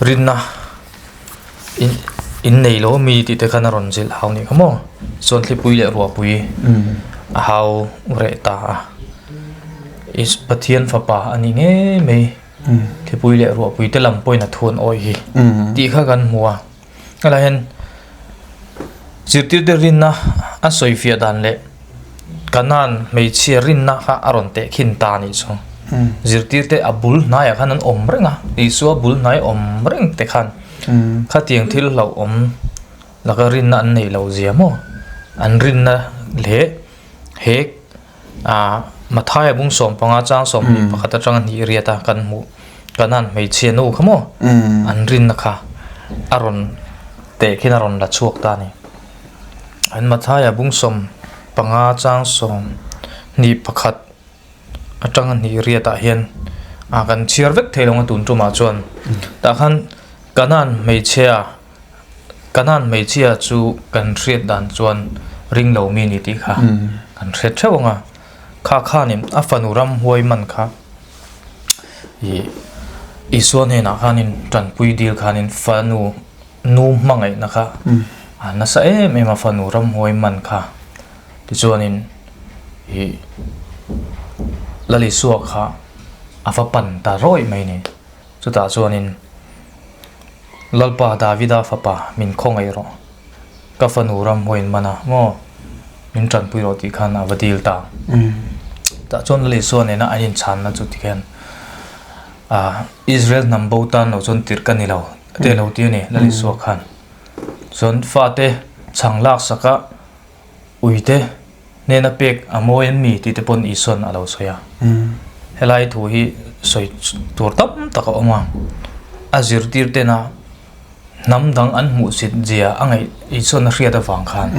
rinna in in nei lo mi tih te khan a rawn zilh hau nih kha maw. Chuan thlipui leh ruahpui a hau reh ta a. Pathian fapa a ni ngei mai. Thlipui leh ruahpui te lam pawhin a thuan awih hi tih kha kan hmu a. Helai hian zirtirte rinna a sawi fiah dan leh Kanan hmeichhia rinna kha a rawn teh khin ta anih chu. Zirtirte a bul hnaiah khan an awm reng a, Isua bul hnai awm reng te khan khatiang thil hlauhawm laka rinna an neih loh zia maw? An rinna leh he Ah Mathaia bung 15 chang 21 atanga hnih riat a kan hmuh Kanan hmeichhia nu kha maw an rinna kha a rawn teh khin a rawn la chhuak ta a ni. An Mathaia bung 15 chang 21 atanga hnih riat ah hian ah kan chhiar vek thei lo ang a tun tumah chuan tah khan Kanan hmeichhia Kanan hmeichhia chu kan hriat dan chuan ring lo mi ni tih kha kan hriat theuh ang a, kha khanin a fanu ramhuai man kha ih Isua hnenah khanin tanpui dil khanin fanu nu hmangaihna kha a nasa em em a fanu ramhuai man kha tichuanin ih Lal Isua kha a va pan ta rawih mai ni chutah chuanin. Lalpa Davida fapa min khawngaih rawh, ka fanu ramhuaiin man a maw min tanpui rawh tih khan a va dil ta. Tah chuan Lal Isua nena an inchhanna chu tikhian Israel hnam bo tan lo chuan tirh ka ni lo te lo ti a ni Lal Isua khan. Chuan fate chhang laksak a uite hnena pek a mawi an ni tih te pawn Isua'n a lo sawi a. Helai thu hi sawi tur tam tak a awm a, a zirtir tena hnam dang an hmuhsit zia a ngaih Isua'n a hriat avang khan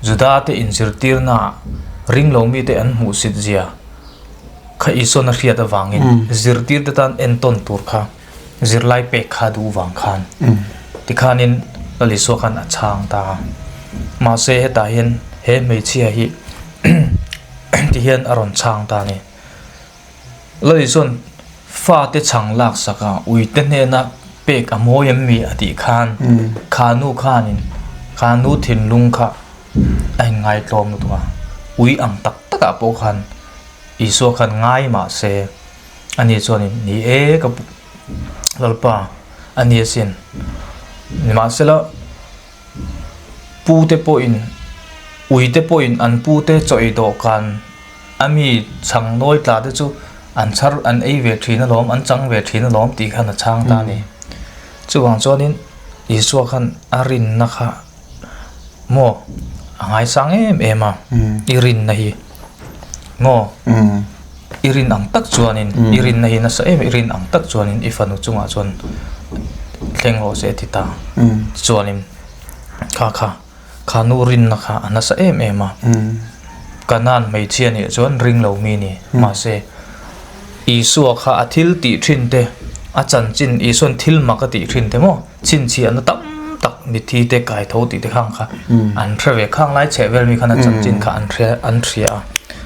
Juda te inzirtirna ah ringlo mite an hmuhsit zia kha Isua'n a hriat avangin zirtir te tan entawn tur kha Zirlai pek kha duh vang khan tikhanin Lal Isua khan a chhang ta a, mahse hetah hian he hmeichhia hi ti hian a rawn chhang ta a ni. Lali chuan fate chhang lak saka uite hnena pek a mawi em mi a tih khan kha nu khanin kha nu thinlung kha a inngai tlawm lutuk a, ui ang tak takah pawh khan Isua khan ngai mah se ani chuanin ni e ka Lalpa a ni asin. Nimahsela pute pawhin uite pawhin an pute chaw ei dawhkan a mi chhang nawi tla te chu an chhar an ei ve thin alawm an chang ve thin alawm tih khan a chhang ta a ni. Chuvang chuanin Isua khan a rinna kha maw a ngaisang em em a i rinna hi maw i rin ang tak chuanin i rinna hi nasa em i rin ang tak chuanin i fanu chungah chuan thleng rawh se a ti ta chuanin kha kha kha nu rinna kha a nasa em em a Kanan hmeichhia nih chuan ring lo mi ni mahse Isua kha a thil tih thin te a chanchin Isuan thil mak a tih thin te maw. Chhinchhiahna tam tak mithi te kai tho tih te khang kha an hre ve khang lai chheh vel mi khan a chanchin kha an hria an hria a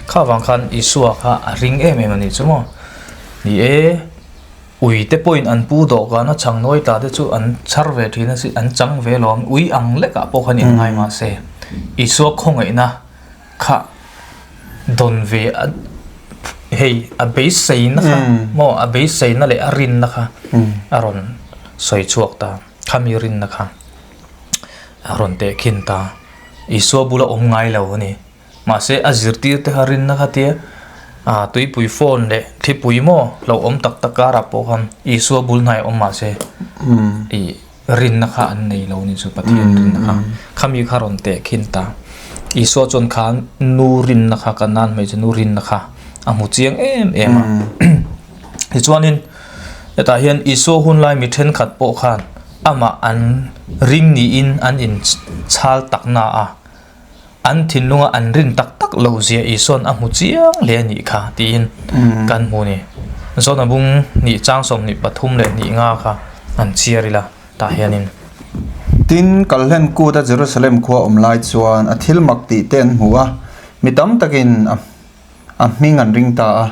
kha vang khan Isua kha a ring em em a nih chu maw ni e ui te pawhin an pu dawhkan a chhang nawi ta te chu an chhar ve thin a si an chang ve lo ang ui ang lekah pawh khan inngai mahse Isua khawngaihna kha dawn ve a hei a beiseina kha maw a beiseina leh a rinna kha a rawn sawi chhuak ta khami rinna kha a rawn teh khin ta Isua bula awm ngai lo a ni mahse a zirtir te kha rinna kha tia ah tuipui phone leh thlipui maw lo awm tak tak karah pawh khan Isua bul hnai awm mahse ih. Rinna kha an nei lo ni chu Pathian rinna kha. Khami kha rawn teh khin ta. Isua chuan kha nu rinna kha Kanan hmeichhe nu rinna kha a hmu chiang em em a. Tichuanin hetah hian Isua hun lai mi thenkhat pawh khan amah an ring niin an inchhal takna a. An thinlunga an rin tak tak lo zia Isua'n a hmu chiang hle a nih kha tiin kan hmu ni. Zawna bung hnih chang 23 leh hnih nga kha an chhiar ila tah hianin. Tin, Kalhlen kuta Jerusalem khua awm lai chuan a thil mak tih te an hmu a, mi tam takin a hming an ring ta a.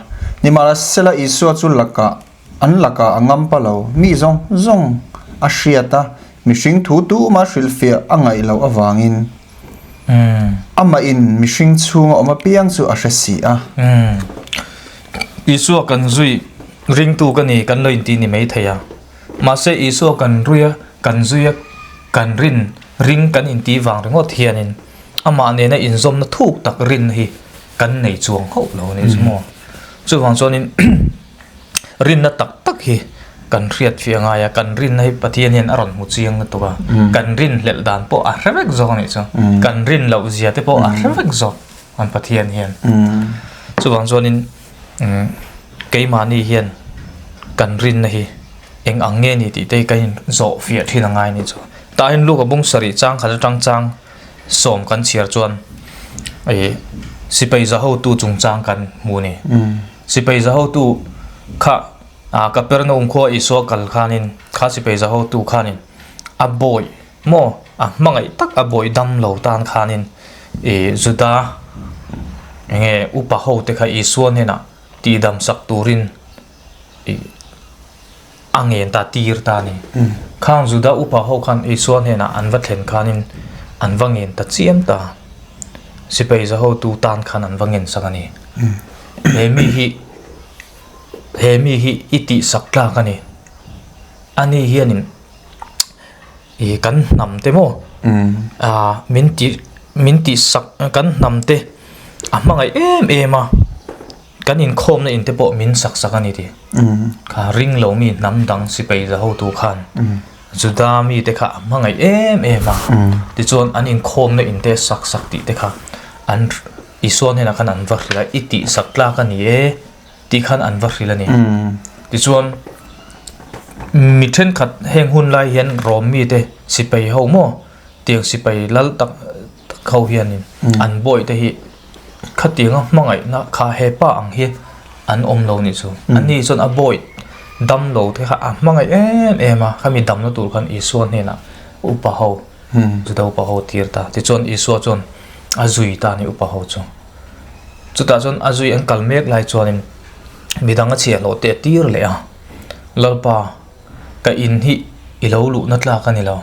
Nimahsela Isua chu lakah An lakah a ngampa lo, mi zawng zawng a hriat a, mihring thu tuma hrilhfiah a ngaih loh avangin amahin mihring chhunga awm apiang chu a hre si a. Isua kan zui ringtu ka ni kan lo inti ni mai thei a, mahse Isua kan rui a, kan zui a, kan rin ring kan inti vang ringawt hianin amah nena inzawmna thuk tak rin hi kan nei chuang hauh lo a ni chu maw. Chuvang chuanin. Rinna tak tak hi kan hriat fiah ngai a, kan rinna hi Pathian hian a rawn hmu chiang lutuk a, kan rin hlelh dan pawh a hre vek zawk a nih chu, kan rin loh zia te pawh a hre vek zawk an Pathian hian. Chuvang chuanin keimahni hian kan rinna hi eng ang nge ni tih te hi kan inzawh fiah thin a ngai a nih chu. Tah hian Luka bung sarih chang khat atang chang sawm kan chhiar chuan ih sipai za hotu chungchang kan hmu a ni. Sipai za hotu kha ah Kapernaum khua Isua kal khanin kha sipai za hotu khanin a bawi maw a hmangaih tak a bawi dam lo tan khanin ih Juda enge upa ho te kha Isua hnenah tihdam sak turin ih a ngen ta tir ta a ni. Khang Juda upa ho khan Isua hnenah an va thlen khanin an va ngen ta chiam ta. Sipai za hotu tan khan an va ngen sak a ni. He mi hi he mi hi i tih sak tlak a ni. Ani hianin ih kan hnam te maw ah min tih min tih sak kan hnam te a hmangaih em em a. Kan inkhawmna in te pawh min sak sak a ni tih kha ring lo mi hnam dang sipai za hotu khan Juda mi te kha a hmangaih em em a, tichuan an inkhawmna in te sak sak tih te kha an Isua hnenah khan an va hrilh a, i tih sak tlak a ni e tih khan an va hrilh a ni. Tichuan mi thenkhat heng hun lai hian Rom mi te sipai ho maw tiang sipai lal tak tak ho hianin an bawih te hi Khatianga hmangaihna kha hepa ang hi an awm lo nih chu. Ani chuan a bawi dam lo te kha a hmangaih em em a, khami damna tur khan Isua hnenah upa ho, Juda upa ho tir ta. Tichuan Isua chuan a zui ta a ni upa ho chu. Chutah chuan a zui an kal mek lai chuanin. Midang a chhiahhlawh te a tir leh a, Lalpa, ka in hi i lo luhna tlak a ni lo.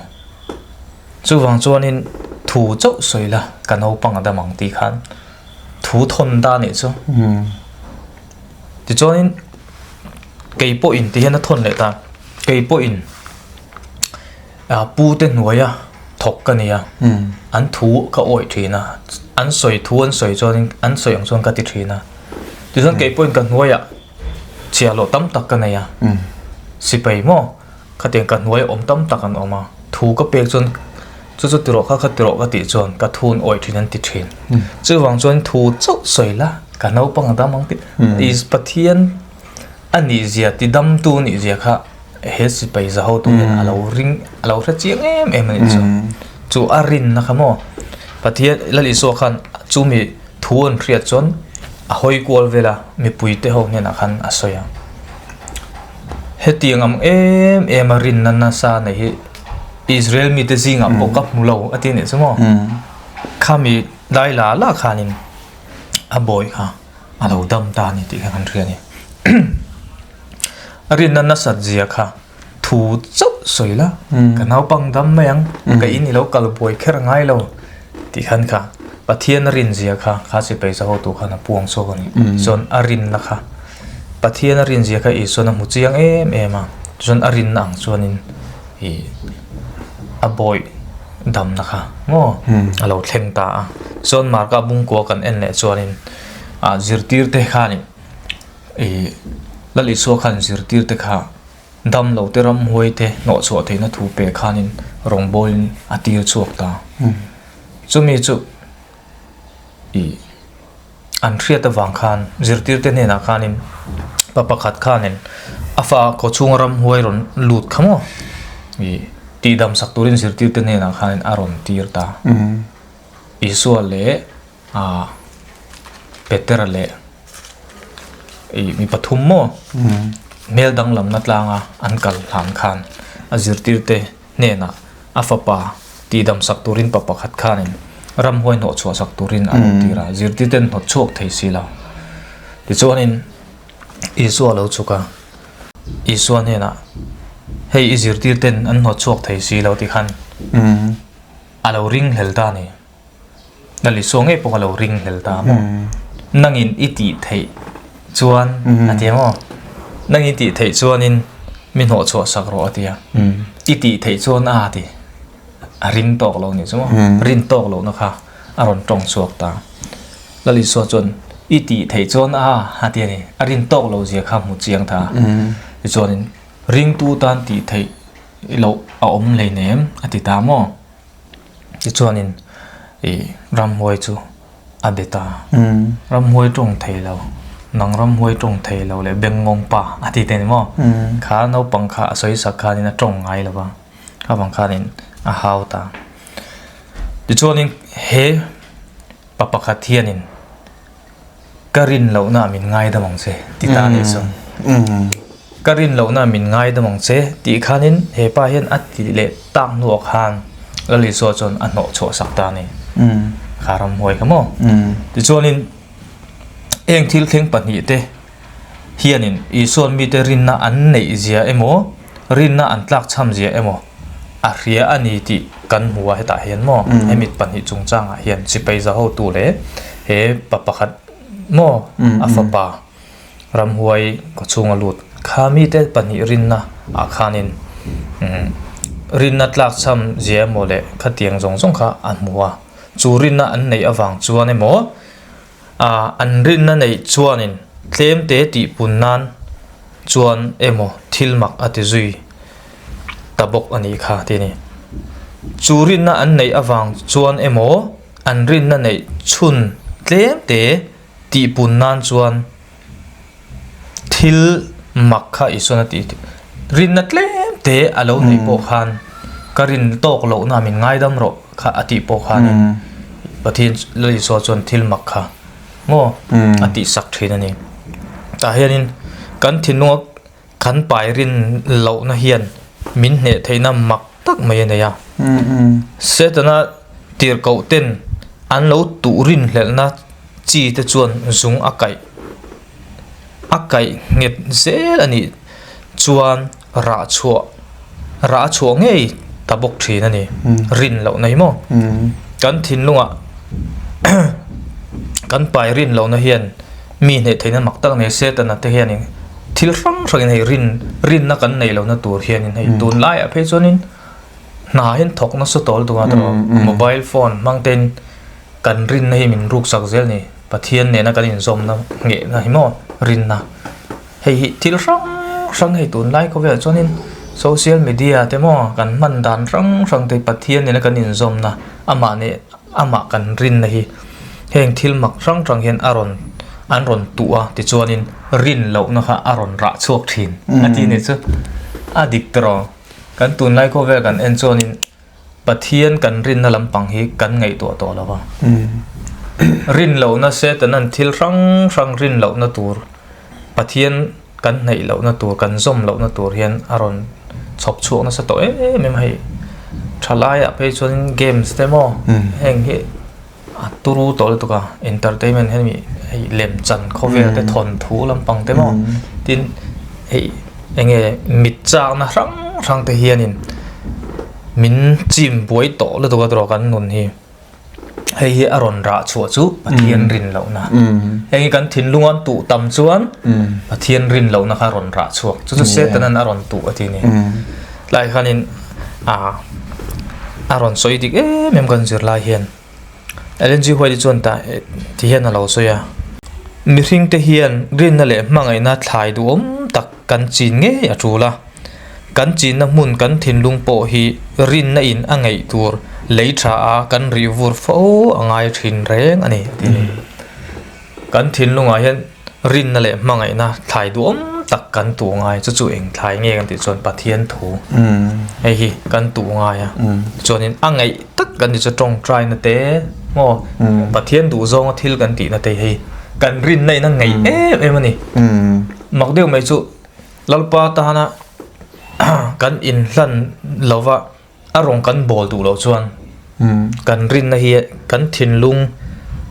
Chuvang chuanin thu chauh sawi la, ka naupang a dam ang tih khan thu thawn ta nih chu. Tichuanin kei pawhin ti hian a thawn leh ta, kei pawhin pu te hnuaia thawk ka ni a, an thu ka awih thin a, an sawi thu an sawi chuanin an sawi ang chuan ka ti thin a. Tichuan kei pawhin ka hnuaiah chhiahhlawh tam tak ka nei a, sipai maw khatiang ka hnuai awm tam tak an awm a, thu ka pek chuan chu chu ti rawh kha kha ti rawh ka tih chuan ka thu an awih thin an ti thin. Chuvang chuan thu chauh sawi la ka naupang a dam ang tih Pathian a nih zia ti damtu nih zia kha he sipai za hotu hian a lo ring a lo hre chiang em em a nih chu. Chu a rinna kha maw Pathian Lal Isua khan chumi thu an hriat chuan a hawi kual vel a mipui te ho hnenah khan a sawi a. Hetiang ang em em a rinna nasa nei hi Israel mite zingah pawh ka hmu lo a ti a nih chu maw. Khami dai la la khanin a bawi kha. A lo dam ta a ni tih kha kan hria a ni. A rinna nasat zia kha thu chauh sawi la, ka naupang dam mai ang, ka in i lo kal buai kher ngai lo tih khan kha Pathian a rin zia kha kha sipai za hotu khan a puang chhuak a ni. Chuan a rinna kha Pathian a rin zia kha Isuan a hmu chiang em em a, chuan a rinna ang chuanin ih a bawih damna kha maw a lo thleng ta a. Chuan Marka bungkua kan en leh chuanin ah zirtir te khanin ih Lal Isua khan zirtir te kha dam lo te ramhuai te hnawh chhuah theihna thu pe khanin rawngbawlin a tir chhuak ta. Chumi chu ih an hriat avang khan zirtirte hnenah khanin pa pakhat khanin a fa kaw chhunga ramhuai rawn lut kha maw ih tihdam sak turin zirtirte hnenah khanin a rawn tir ta. Isua leh ah Petera leh ih mi pathum maw hmel danglamna tlanga an kal hlan khan a zirtirte hnenah a fapa tihdam sak turin pa pakhat khanin ramhuai hnawh chhuah sak turin a rawn tir a, zirtirte an hnawt chhuak thei si lo. Tichuanin Isua a lo chhuk a, Isua hnenah, Hei i zirtirten an hnawt chhuak thei si lo tikhan a lo ringhlel ta a ni. Lal Isua ngei pawh a lo ringhlel ta maw? Nangin i tih theih chuan a ti maw? Nangin i tih theih chuanin mi hnawh chhuah sak rawh a ti a. I tih theih chuan a ti. A ring tawk lo nih chu maw? Rin tawk lohna kha a rawn tawng chhuak ta. Lal Isua chuan i tih theih chuan a a ti a ni. A rin tawk loh zia kha hmu chiang ta. Tichuanin ringtu tan tih theih loh a awm hleinem a ti ta maw? Tichuanin ih ramhuai chu a be ta. Ramhuai tawng thei lo, nang ramhuai tawng thei lo leh bengngawng pa a ti te ni maw? Kha naupang kha a sawi sak khanin a tawng ngai lo va, kha vang khanin a hau ta. Tichuanin he pa pakhat hianin Ka rin lohna min ngaidam ang che ti ta nih chu. Ka rin lohna min ngaidam ang che tih khanin he pa hian a ti leh tak hnuah khan Lal Isua chuan a hnawh chhuah sak ta a ni. Kha ramhuai kha maw? Tichuanin heng thil thleng pahnihte hianin Isua'n mite rinna an neih zia emaw, rinna an tlakchham zia emaw a hria a ni tih kan hmu a hetah hian maw hemi pahnih chungchangah hian sipai za hotu leh he pa pakhat maw a fapa ramhuai kaw chhunga lut kha mite pahnih rinna ah khanin rinna tlakchham zia emaw leh khatiang zawng zawng kha a hmu a chu rinna an neih avang chuan emaw an rinna neih chuanin tlem te tih pun nan chuan emaw thil mak a ti zui ta bawk a nih kha ti a ni. Chu rinna an neih avang chuan emaw an rinna neih chhun tlem te tih pun nan chuan thil mak kha Isuan a tih rinna tlem te a lo neih pawh khan ka rin tawk lohna min ngaidam rawh kha a tih pawh khanin Pathian Lal Isua chuan thil mak kha maw a tih sak thin a ni. Tah hianin kan thinlunga kan pai rin lohna hian min hneh theihna mak tak mai a nei a. Setana tirhkoh ten an lo tuh rinhlelhna chi te chuan zung a kaih. a kaih nghet zel a nih chuan rah chhuah rah a chhuah ngei ta bawk thin a ni. Rin lohna hi maw? Kan thinlungah kan pai rin lohna hian mi hne theihna mak tak nei Setana te hianin thil hrang hrangin hei rin rinna kan neih lohna tur hianin hei tunlaiah phei chuanin hna hian thawk nasa tawl tung a mobile phone hmang tein kan rinna hi min ruksak zel ni. Pathian nena kan inzawmna nghehna hi maw rinna hei hi thil hrang hrang hei tunlai khawvelah chuanin social media te maw kan hman dan hrang hrang te Pathian nena kan inzawmna amah neh amah kan rinna hi heng thil mak hrang hrang hian a rawn an rawn tuh a tichuanin rin lohna kha a rawn rah chhuak thin a tih ni chu a dik tawh kan tunlai khawvel kan en chuanin. Pathian kan rinna lampang hi kan ngaihtuah tawh lo va. Rin lohna Setanan thil hrang hrang rin lohna tur, Pathian kan hnaih lohna tur, kan zawm lohna tur hian a rawn chhawp chhuak nasa tawh em em a hei. Thalaiah phei chuan games te maw heng hi a turu tawh lutuk a, entertainment hemi hei lemchan khawvel te thawnthu lampang te maw tin hei enge mit chakna hrang hrang te hianin min chim buai tawh lutuk a tawh kan nun hi hei hi a rawn rah chhuah chu Pathian rin lohna heng hi kan thinlung an tuh tam chuan Pathian rin lohna kha a rawn rah chhuak chu chu Satan-an a rawn tuh a ti a ni tlai khanin ah a rawn sawi dik em em kan zir lai hian Ellen G White chuan tah ti hian a lo sawi a mihring te hian rinna leh hmangaihna thlai duhawm tak kan chin ngei a tul a kan chinna hmun kan thinlung pawh hi rinna in a ngeih tur lei tha a kan rih vur fo a ngai thin reng a ni a ti. Kan thinlungah hian rinna leh hmangaihna thlai duhawm tak kan tuh ngai, chu chu eng thlai nge kan tih chuan Pathian thu hei hi kan tuh ngai a, chuanin a ngaih tak kan tih chu tawngtaina te maw Pathian duh zawnga thil kan tihna te hei kan rinna in a ngaih em em a ni. Mak deuh mai chu Lalpa tana kan inhlan lova A rawn kan bawl duh loh chuan kan rinna hi kan thinlung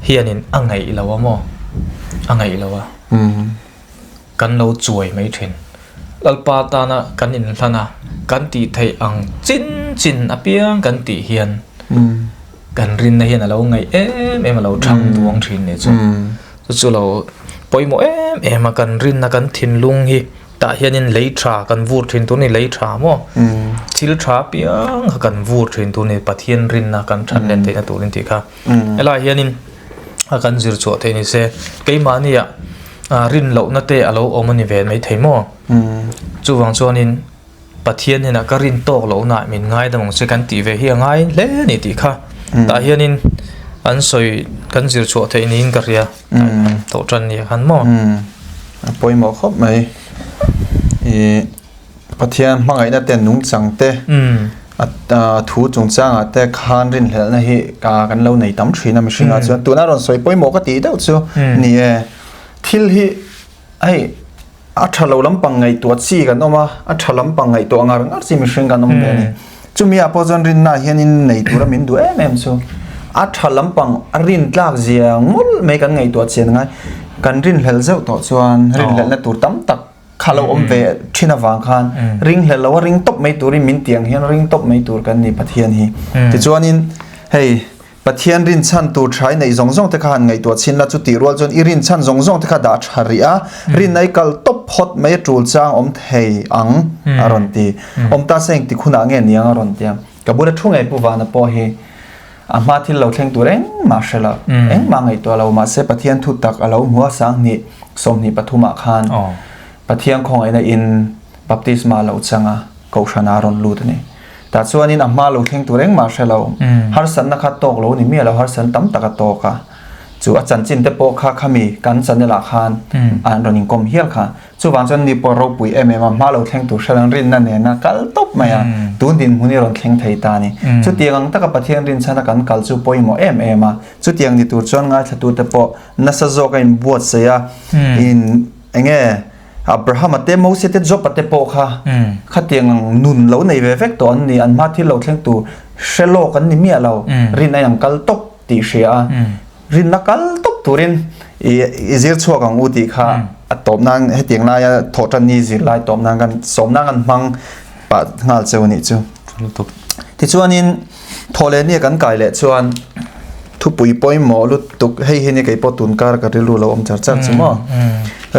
hianin a ngaih lo a maw? A ngaih lo a. Kan lo chuai mai thin. Lalpa tana kan inhlan a, kan tih theih ang chin chin apiang kan tih hian kan rinna hian a lo ngaih em em a lo thang duang thin nih chu. Chu chu lo pawimawh em em a kan rinna kan thinlung hi. Tah hianin lei tha kan vur thin tur ni lei tha maw thil tha piang kha kan vur thin tur ni Pathian rinna kan that len theihna turin tih kha helaiah hianin a kan zir chhuah theih ni se keimahnia rin lohna te a lo awm a ni ve mai thei maw chuvang chuanin Pathian hnenah ka rin tawk lohna min ngaidam ang che kan tih ve hi a ngai hle a ni tih kha tah hianin an sawi kan zir chhuah theih niin ka hria tawh tan nia khan maw. A pawimawh khawp mai. I Pathian hmangaihna te nungchang te a thu chungchangah te khan rinhlelhna hi kan lo nei tam thin a mihringah chuan tuna rawn sawi pawimawh ka tih deuh chu ni e thil hi hei A tha lo lampang ngaihtuah chi kan awm a, a tha lampang ngaihtuah ngar ngar chi mihring kan awm ve a ni. Chumi ah pawh chuan rinna hianin nei tura min duh em em chu a tha lampang a rin tlak zia ngawlh mai kan ngaihtuah chian ngai. Kan rinhlelh zeuh tawh chuan rinhlelhna tur tam tak kha lo awm ve thin avang khan ringhlelh lo a ring tawp mai turin min tiang hian ring tawp mai tur kan ni Pathian hi. Tichuanin hei Pathian rinchhan tur tha i neih zawng zawng te kha han ngaihtuah chhin la, chutih rual chuan i rinchhan zawng zawng te kha dah tha rih a, rinna i kal tawp phawt mai a tul chang awm thei ang a rawn ti. Awm ta se engtik hunah nge niang a rawn ti a. Ka bula thu ngei Pu Vana pawh hi a hma thil lo thleng tur engmah hre lo, engmah ngaihtuah lo mahse Pathian thu tak a lo hmu a 20 23 ah khan Pathian khawngaihna in baptisma a lo chang a, kohhran ah a rawn lut a ni. Tah chuanin a hma lo thleng tur engmah hre lo. Harsatna kha tawk lo ni miah lo, harsatna tam tak a tawk a. Chu a chanchin te pawh kha khami kan channel ah khan an rawn inkawm hial kha. Chuvang chuan ni pawh ropui em em a, hma lo thleng tur hre lo rinna nena kal tawp mai a, tun dinhmun hi rawn thleng thei ta a ni. Chutiang ang taka Pathian rinchhana kan kal chu pawimawh em em a. Chutiang ni tur chuan ngaithlatute pawh nasa zawk a inbuatsaih a, in enge Abrahama te, Moses te, Job-a te pawh kha khatiang ang nun lo nei ve vek tawh an ni. An hma thil lo thleng tur hre lawk an ni miah lo. Rin a ang kal tawp tih hria a, rinna kal tawp turin i zir chhuak ang u tih kha A tawp nan hetiang laia thawhtan ni zir lai tawp nan kan sawm nan kan hmang pah nghal cheu a nih chu. Tichuanin thawhleh nia kan kai leh chuan thupui pawimawh lutuk hei hi ni kei pawh tun kar ka rilru lo awm char char chu maw.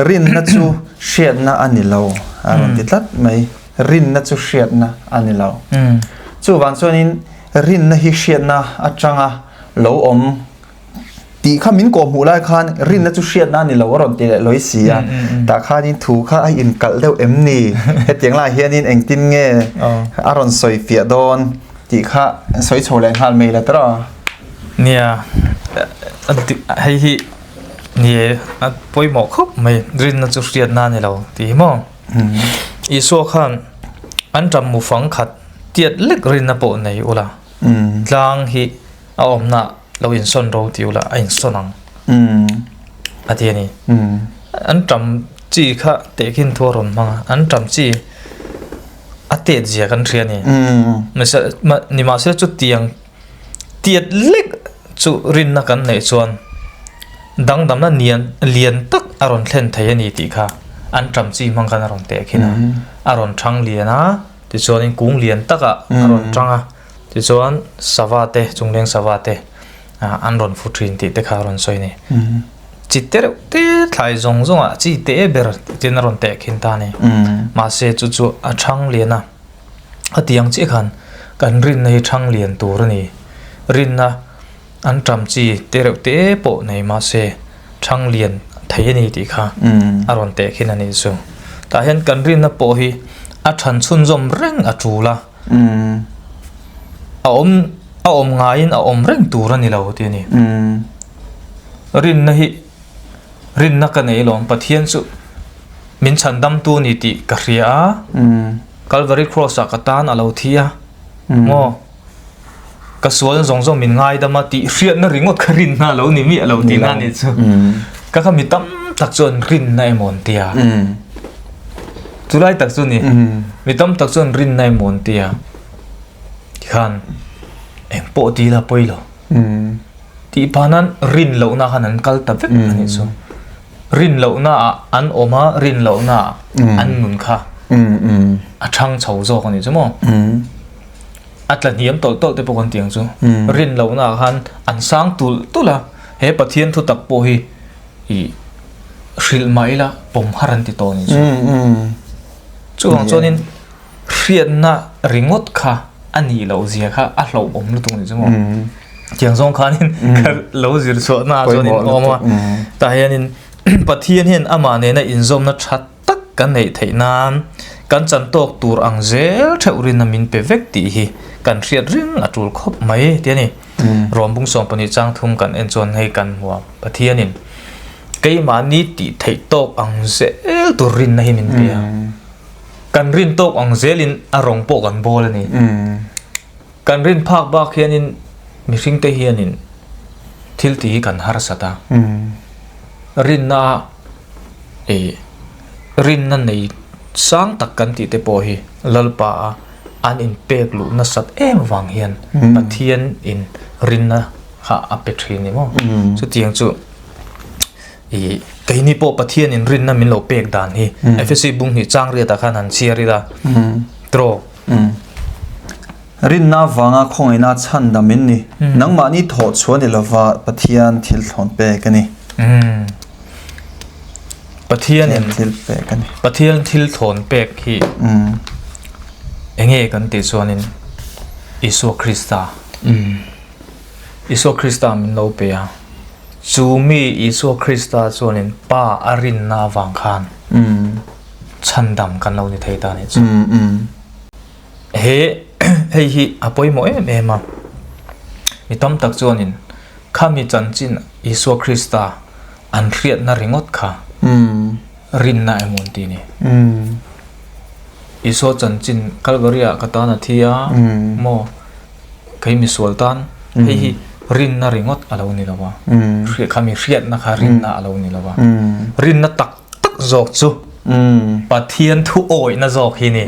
Rinna chu hriatna a ni lo a rawn ti tlat mai. Rinna chu hriatna a ni lo. Chuvang chuanin rinna hi hriatna atanga lo awm Tih kha min kawh hmuh lai khan rinna chu hriatna a ni lo a rawn ti leh lawi si a. Tah khanin thu kha a inkalh deuh em ni? Hetiang laiah hianin engtin nge a rawn sawi fiah dawn tih kha sawi chho leh nghal mai la tawh a. Nia, hei hi ni e, a pawimawh khawp mai, rinna chu hriatna a ni lo tih hi maw? Isua khan an ṭam mu fang khat tiat lek rinna pawh nei ula, tlang hi A awmna lo insawn ro ti ula a insawn ang a ti a ni. An ṭam chi kha tehkhin thu a rawn hmang a, an ṭam chi a tet zia kan hria a ni. Nimahsela chutiang tiat lek chu rinna kan neih chuan dangdamna nian lian tak a rawn thlen thei a ni tih kha an ṭam chi hmang khan a rawn tehkhin a, a rawn ṭhang lian a, tichuanin kung lian takah a rawn ṭang a. Tichuan sava te, chungleng sava te an rawn fu thin tih te kha a rawn sawi a ni. Chi te reuh te thlai zawng zawng ah chi te ber tin a rawn teh khin ta a ni. Mahse chu chu a thang lian a, a ti ang chiah khan kan rinna hi thang lian tur a ni. Rinna an ṭam chi te reuh te pawh nei mahse thang lian thei a ni tih kha a rawn teh khin a nih chu. Tah hian kan rinna pawh hi a ṭhan chhunzawm reng a ṭul a. A awm a awm ngaiin a awm reng tur a ni lo tih a ni. Rinna hi rinna ka nei lawm Pathian chu min chhandamtu a ni tih ka hria a, Calvary Cross ah ka tan a lo thi a, maw ka sual zawng zawng min ngaidam a tih hriatna ringawt kha rinna a lo ni miah lo tihna a nih chu. Ka kha mi tam tak chuan rinna emaw an ti a. Chulai tak chu ni. Mi tam tak chuan rinna emaw an ti a. Tikhan eng pawh ti ila pawi lo. Tih pah nan rin lohna khan an kal ta vek a nih chu. Rin lohna ah an awm a, rin lohna ah an nun kha a thang chho zawk a nih chu maw. A tla hniam tawlh tawlh te pawh kan ti ang chu. Rin lohna ah khan an sang tulh tulh a, he Pathian thutak pawh hi I hrilh mah ila pawm har an ti tawh ni chu. Chuvang chuanin hriatna ringawt kha a nih loh zia kha a hlauhawm lutuk ni chu maw. Tiang zawng khanin ka lo zir chhuahna ah chuanin a awm a. Tah hianin Pathian hian amah nena inzawmna tha tak kan neih theih nan kan chan tawk tur ang zel theuh rinna min pe vek tih hi kan hriat ring a tul khawp mai ti a ni. Rawmbung 12 chang thum kan en chuan hei kan hmu a, Pathianin keimahni tih theih tawk ang zel tur rinna hi min pe a. Kan rin tawk ang zelin a rawng pawh kan bawl a ni. Kan rin phak bak hianin mihringte hianin thil tih hi kan harsat a. Rinna eh rinna nei sang tak kan tih te pawh hi Lalpa a an inpek luh nasat em vang hian Pathian in rinna kha a pe thin ni maw? Chutiang chu i keini pawh Pathian in rinna min lo pek dan hi Efesi bung hnih chang riatah khan han chhiar ila draw. Rinna vanga khawngaihna chhandam in ni. Nangmahni thawh chhuah ni lova Pathian thil thlawn pek a ni. Pathian in thil pek a ni. Pathian thil thawn pek hi enge kan tih chuanin Isua Krista Isua Krista min lo pe a, chu mi Isua Krista chuanin Pa a rinna avang khan chhandam kan lo ni thei ta a nih chu. He hei hi a pawimawh em em a, mi tam tak chuanin khami chanchin Isua Krista an hriatna ringawt kha rinna emaw an ti a ni. Isua chanchin Calvary ah ka tan a thi a maw kei misual tan hei hi rinna ringawt a lo ni lo a, khami hriatna kha rinna a lo ni lo a, rinna tak tak zawk chu Pathian thu awihna zawk hi ni.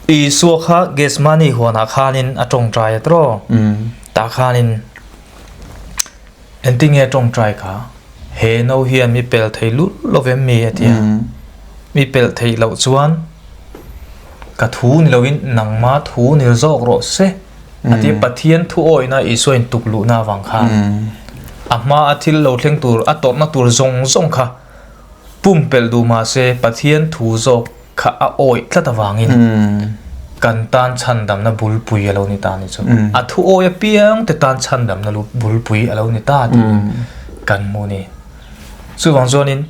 Isua kha Gethsemane huanah khanin a tawngtai a tawh tah khanin Engtinge tawngtai kha? He no hian mi pel thei lul lovem mi a ti a. Mi pel theih loh chuan ka thu ni loin nangma thu ni zawk rawh se a ti a. Pathian thu awihna Isua in tuk luhna avang khan a hma a thil lo thleng tur a tawrhna tur zawng zawng kha pumpelh duh mah se Pathian thu zawk kha a awih tlat avangin kan tan chhandamna bulpui a lo ni ta ni chu. A thu awi apiang te tan chhandamna bulpui a lo ni ta tiin kan hmu ni. Chuvang chuanin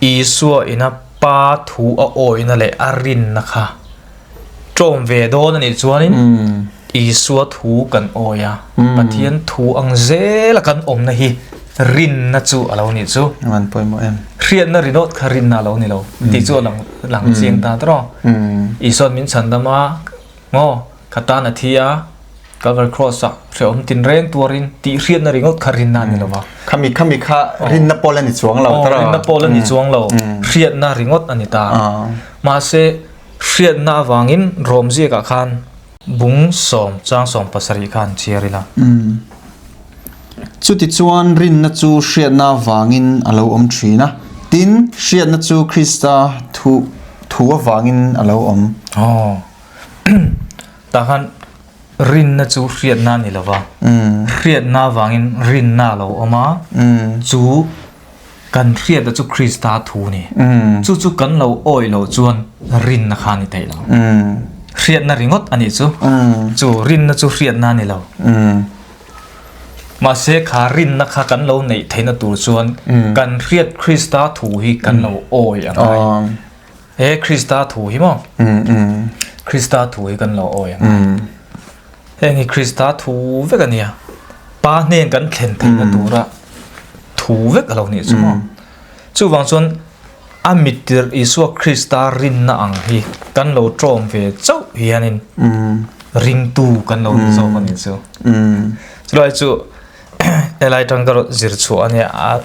Isua ina Pa thu a awihna leh a rinna kha ṭawm ve dawn a nih chuanin Isua thu kan awi a, Pathian thu ang zela kan awmna hi rinna chu a lo nih chu. An pawimawh em? Hriatna rinawt kha rinna a lo ni lo tih chu a lang lang chiang ta tawh. Isua'n min chhandam a, maw ka tan a thi a, Calvary Cross ah hrehawm tinreng tuarin tih hriatna ringawt kha rinna a ni lo va. Khami khami kha rinna pawl a ni chuang lo tawh. Rinna pawl a ni chuang lo, hriatna ringawt a ni ta. Mahse hriatna avangin Rom ziakah khan Bung sawm chang 17 kha an chhiar ila. Chutichuan rinna chu hriatna avangin a lo awm thin a, tin, hriatna chu Krista thu thu avangin a lo awm. Aw. Tah khan rinna chu hriatna a ni lo va, hriatna avangin rinna a lo awm a, chu Kan hriatna chu Krista thu a ni. Chu chu kan lo awih loh chuan rinna kha a ni theih lo. Hriatna ringawt a nih chu. Chu rinna chu hriatna a ni lo. Mahse kha rinna kha kan lo neih theihna tur chuan kan hriat Krista thu hi kan lo awih a ngai. He Krista thu hi maw? Krista thu hi kan lo awih a ngai. Heng hi Krista thu vek a nia. Pa hnen kan thlen theihna tura thu vek a lo nih chu maw. Chuvang chuan a mittir Isua Krista rinna ang hi kan lo ṭawm ve chauh hianin ringtu kan lo ni zawk a nih chu. Chulai chu helai ṭang ka zir chhuah a nia a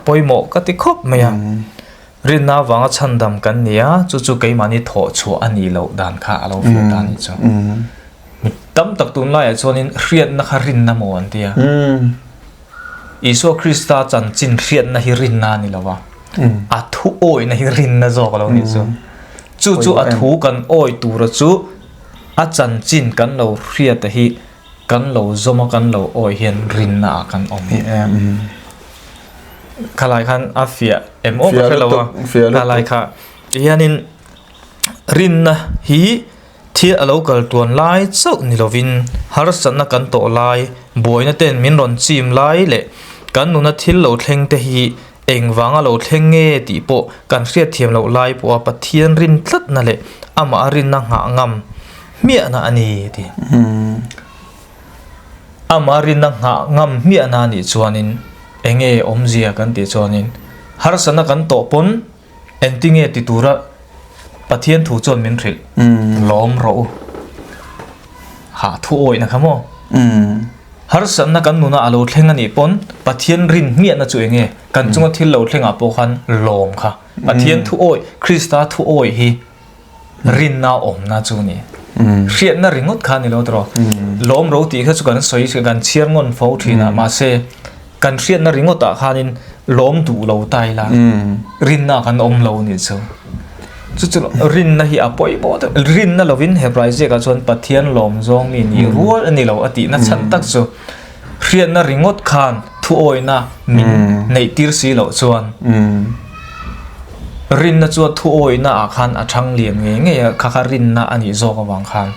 pawimawh ka ti khawp mai a. Rinna avanga chhandam kan ni a, chu chu keimahni thawh chhuah a nih loh dan kha a lo fiah ta a nih chu. Mi tam tak tunlaiah chuanin hriatna kha rinna maw an ti a. Isua Krista chanchin hriatna hi rinna a ni lo va, a thu awihna hi rinna zawk a lo nih chu. Chu chu a thu kan awih tura chu a chanchin kan lo hriata hi kan lo zawm a, kan lo awih hian rinna ah kan awm. Khalai khan a fiah em aw ka hre lo a khalai kha tihianin rinna hi thil a lo kal tuan lai chauh ni lovin harsatna kan tawh lai buaina ten min rawn chim lai leh kan nuna thil lo thleng te hi engvanga lo thleng nge tih pawh kan hriatthiam loh lai pawha Pathian rin tlatna leh amah a rinna nghah ngam hmiahna a ni a ti. Amah rinna nghah ngam hmiahna a nih chuanin eng nge awmzia kan tih chuanin harsatna kan tawh pawn engtinge ti tura Pathian thu chuan min hrilh lawm rawh u. Hah thu awihna kha maw? Harsatna kan nuna a lo thleng a nih pawn Pathian rin hmiahna chu eng nge kan chunga thil lo thlengah pawh khan lawm kha. Pathian thu awih, Krista thu awih hi Rinna awmna chu ni. Hriatna ringawt kha ni lo tawh. Lawm ro tih kha chu kan sawi kan chhiar ngawn fo thin a mahse kan hriatna ringawt ah khanin lawm duh lo ta ila rinna kan awm lo ni chu. Chu chu rinna hi a pawimawh deuh rinna lovin Hebrai ziakah chuan Pathian lawm zawng mi ni rual a ni lo a tihna chhan tak chu hriatna ringawt khan thuawihna min neih tir si loh chuan Rinna chu a thuawihna ah khan a chhang lian ngei ngei a, kha kha rinna a nih zawk avang khan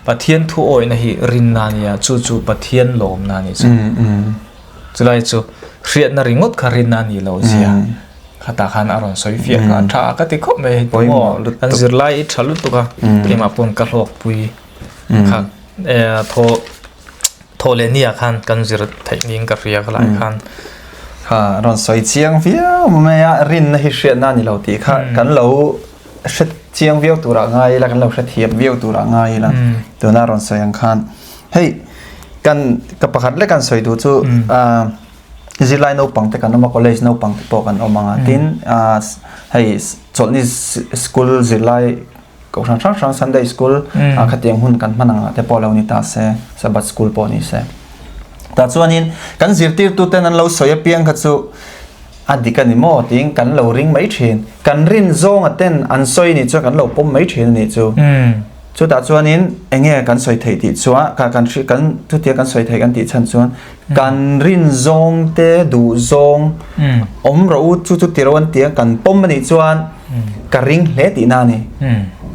Pathian thuawihna hi rinna a ni a, chu chu Pathian lawmna a nih chu. Chulai chu hriatna ringawt kha rinna a nih loh zia khatah khan a rawn sawi fiah kha a tha ka ti khawp mai hei maw kan zirlai i tha lutuk a, keimah pawn ka hlawkpui kha thaw Thaw leh nia khan kan zir theih niin ka hria ka lai khan. Kha rawn sawi chiang viau mai a, rinna hi hriatna a ni lo tih kha kan lo hre chiang viau turah ngai ila, kan lo hre thiam viau turah ngai ila tuna rawn sawi ang khan. Hei kan ka pakhat lek kan sawi duh chu zirlai naupang te kan awm a, college naupang te pawh kan awm ang a, tin hei chawlhni school zirlai Kohhran hrang hrang Sunday School ah khatiang hun kan hman angah te pawh lo ni ta se, Sabbath School pawh ni se. Tah chuanin kan zirtirtuten an lo sawi apiang kha chu a dik a ni maw tiin kan lo ring mai thin. Kan rin zawnga ten an sawi nih chuan kan lo pawm mai thin a nih chu. Chutah chuanin eng nge kan sawi theih tih chuan kan kan kan chutia kan sawi theih kan tih chhan chuan kan rin zawng te duh zawng awm rawh u chu chu ti ro an ti a kan pawm a nih chuan ka ring hle tihna a ni.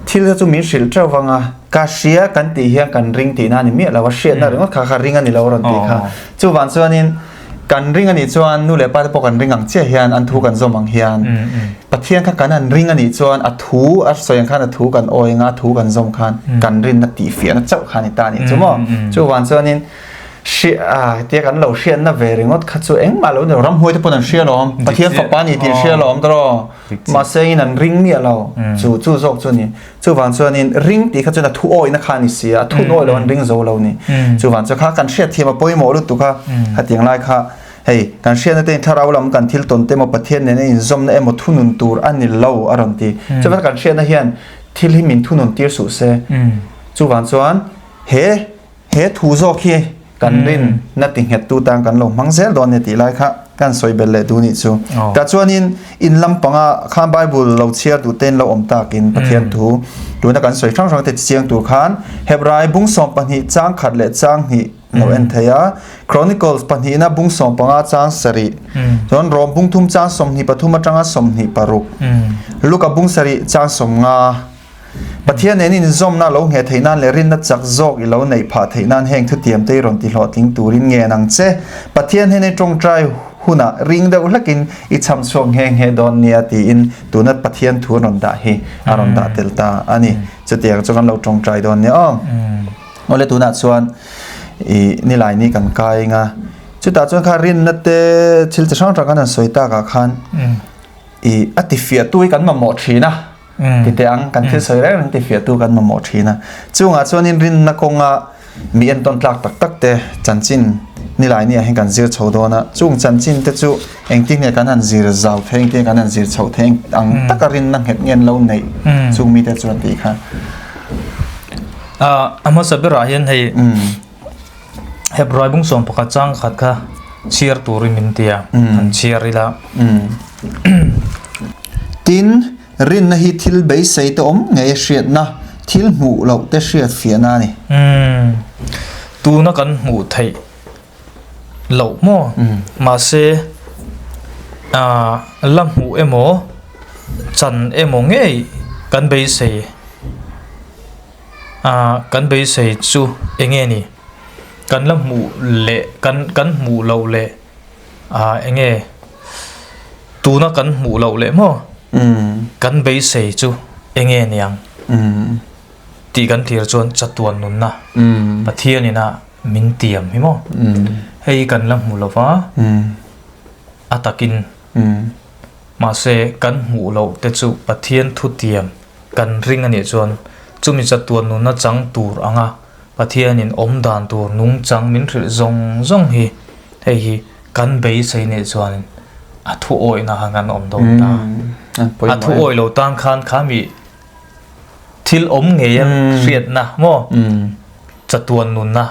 Thil kha chu min hrilh teuh vang a, ka hria kan tih hian kan ring tihna a ni miah lo a, hriatna ringawt kha kha ring a ni lo a rawn tih kha. Chuvang chuanin Kan ring a nih chuan nu leh pa te pawh kan ring ang chiah hian an thu kan zawm ang hian Pathian kha kan han ring a nih chuan a thu a sawi ang khan a thu kan awi anga a thu kan zawm khan kan rinna tihfiahna chauh kha a ni ta a nih chu maw. Chuvang chuanin hri ah hetia kan lo hriatna ve ringawt kha chu engmah lo ni lo ramhuai te pawn an hria alawm Pathian fapa a ni tih an hria alawm tawh mahse in an ring miah lo chu chu zawk chu a ni. Chuvang chuanin ring tih kha chuan a thu awihna kha a ni si a, a thun awih lo an ring zo lo ni. Chuvang chu kha kan hriatthiam a pawimawh lutuk a, khatiang lai kha hei kan hriatna te thlarau lam kan thil tawn te emaw Pathian nena inzawmna emaw thunun tur a ni lo a rawn ti. Chuvang kan hriatna hian thil hi min thunun tir suh se. Chuvang chuan he He thu zawk hi kan rin na ti nghet tu tan kan lo hmang zel dawn nia tih lai kha kan sawi belh leh duh nih chu. Tah chuanin in lampanga khan Bible lo chhiar duh tein lo awm takin Pathian thu tuna kan sawi hrang hrang te chiang tur khan Hebrai bung 12 chang khat leh chang hnih lo en thei a, Chronicles pahnihna bung 15 chang sarih, chuan Rom bung thum chang 23 atanga 26, Luka bung sarih chang 50. Pathian nen inzawmna lo ngheh theih nan leh rinna chak zawk i lo neih phah theih nan heng thutiam te i rawn ti hlawhtling turin ngen ang che. Pathian hian i tawngtai hunah ring deuh hlakin i cham chhuak nghe nghe dawn nia tiin tuna Pathian thu an rawn dah hi a rawn dah tel ta a ni. Chutiang chu kan lo tawngtai dawn nia aw. Awle tunah chuan i nilai ni kan kai eng a, chutah chuan kha rinna te thil chi hrang hrang kan han sawi takah khan i a tifiahtu hi kan mamawh thin a. Ti teh ang, kan thil sawi reng reng tifiahtu kan mamawh thin a. Chungah chuanin rinna kawnga mi entawn tlak tak tak te chanchin nilai ni ah hian kan zir chho dawn a. Chung chanchin te chu engtin nge kan han zir zau thei, engtin nge kan han zir chhoh thei ang taka rinna nghet nge an lo neih chung mite chuan tih kha. A hmasa berah hian hei Hebrai bung sawm pakhat chang khat kha chhiar turin min ti a, han chhiar ila. Tin, Rinna hi thil beisei te awm ngei a hriatna, thil hmuh loh te hriat fiahna a ni. Umm, tuna kan hmuh theih loh maw? Mahse, ah, la hmuh emaw, chan emaw ngei kan beisei, ah, kan beisei chu eng nge ni? Kan la hmuh leh, kan kan hmuh loh leh. Ah enge tuna kan hmuh loh leh maw kan beisei chu enge niang tih kan thlir chuan chatuan nunna Pathian ina min tiam hi maw hei kan la hmu lova a takin mahse kan hmuh loh te chu Pathian thu tiam kan ring anih chuan chumi chatuan nunna chang tur anga Pathianin awm dan tur nungchang min hrilh zawng zawng hi hei hi kan beisei nih chuanin a thu awihna khan kan awm dawn ta. A thu awih lo tan khan kha mi thil awm ngei a hriatna maw chatuan nunna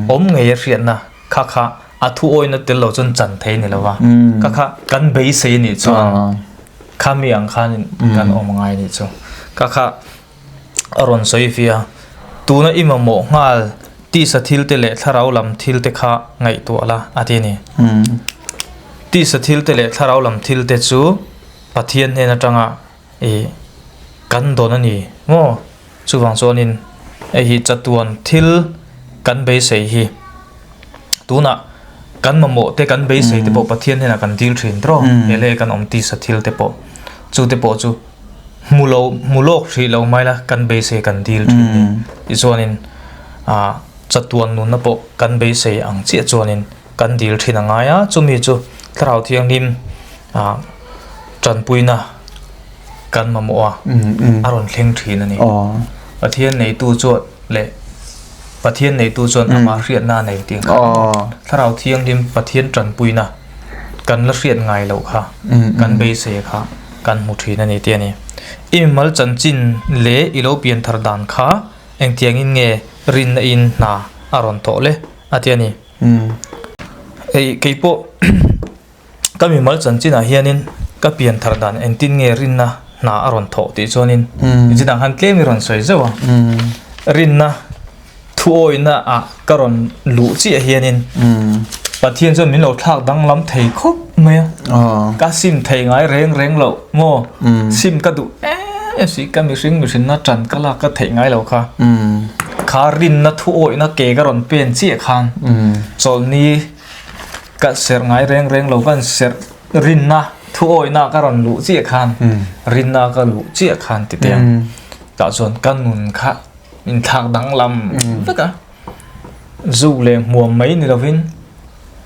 awm ngei a hriatna kha kha a thu awihna tel lo chuan chan thei ni lo va. Kha kha kan beisei nih chuan kha mi ang khanin kan awm ngai nih chu. Kha kha A rawn sawi ve a, Tuna i mamawh nghal tisa thil te leh thlarau lam thil te kha ngaihtuah la, a ti a ni. Tisa thil te leh thlarau lam thil te chu Pathian hnen atanga i kan dawn a ni maw? Chuvang chuanin hei hi chatuan thil kan beisei hi tunah kan mamawh te kan beisei te pawh Pathian hnenah kan dil thin tawh he leh kan awm tisa thil te pawh chu te pawh chu Hmu lo, hmu lawk hrih lo mai la, kan beisei kan dil thin ni. Tichuanin ah chatuan nunna pawh kan beisei ang chiah chuanin kan dil thin a ngai a, chumi chu Thlarau Thianghlim ah tanpuina kan mamawh a, a rawn thleng thin a ni. Pathian neitu chuan leh Pathian neitu chuan amah hriatna a nei tih ang kha. Thlarau Thianghlim Pathian tanpuina kan la hriat ngai loh kha, kan beisei kha kan hmu thin a ni tih a ni. I mimal chanchin leh i lo pian thar dan kha engtiangin nge rinna in hna a rawn thawh le a ti a ni. Hei keipawh. Ka mimal chanchinah hianin ka pian thar dan engtin nge rinna hna a rawn thawh tih chuanin inchhinah khan tlem i rawn sawi zauh a. Rinna thuawihna ah ka rawn luh chiah hianin Pathian chuan min lo thlak danglam thei khawp mai a. Ka sim thei ngai reng reng loh maw? Sim ka duh em em si, ka mihring mihrinna ṭan ka lak ka theih ngai lo kha. Kha rinna thuawihna ke ka rawn pen chiah khan chawlhni Ka serh ngai reng reng lo kan serh rinna thuawihna ka rawn luh chiah khan rinna ka luh chiah khan ti teh ang tah chuan ka nun kha inthlak danglam vek a zu leh hmuam mai ni lovin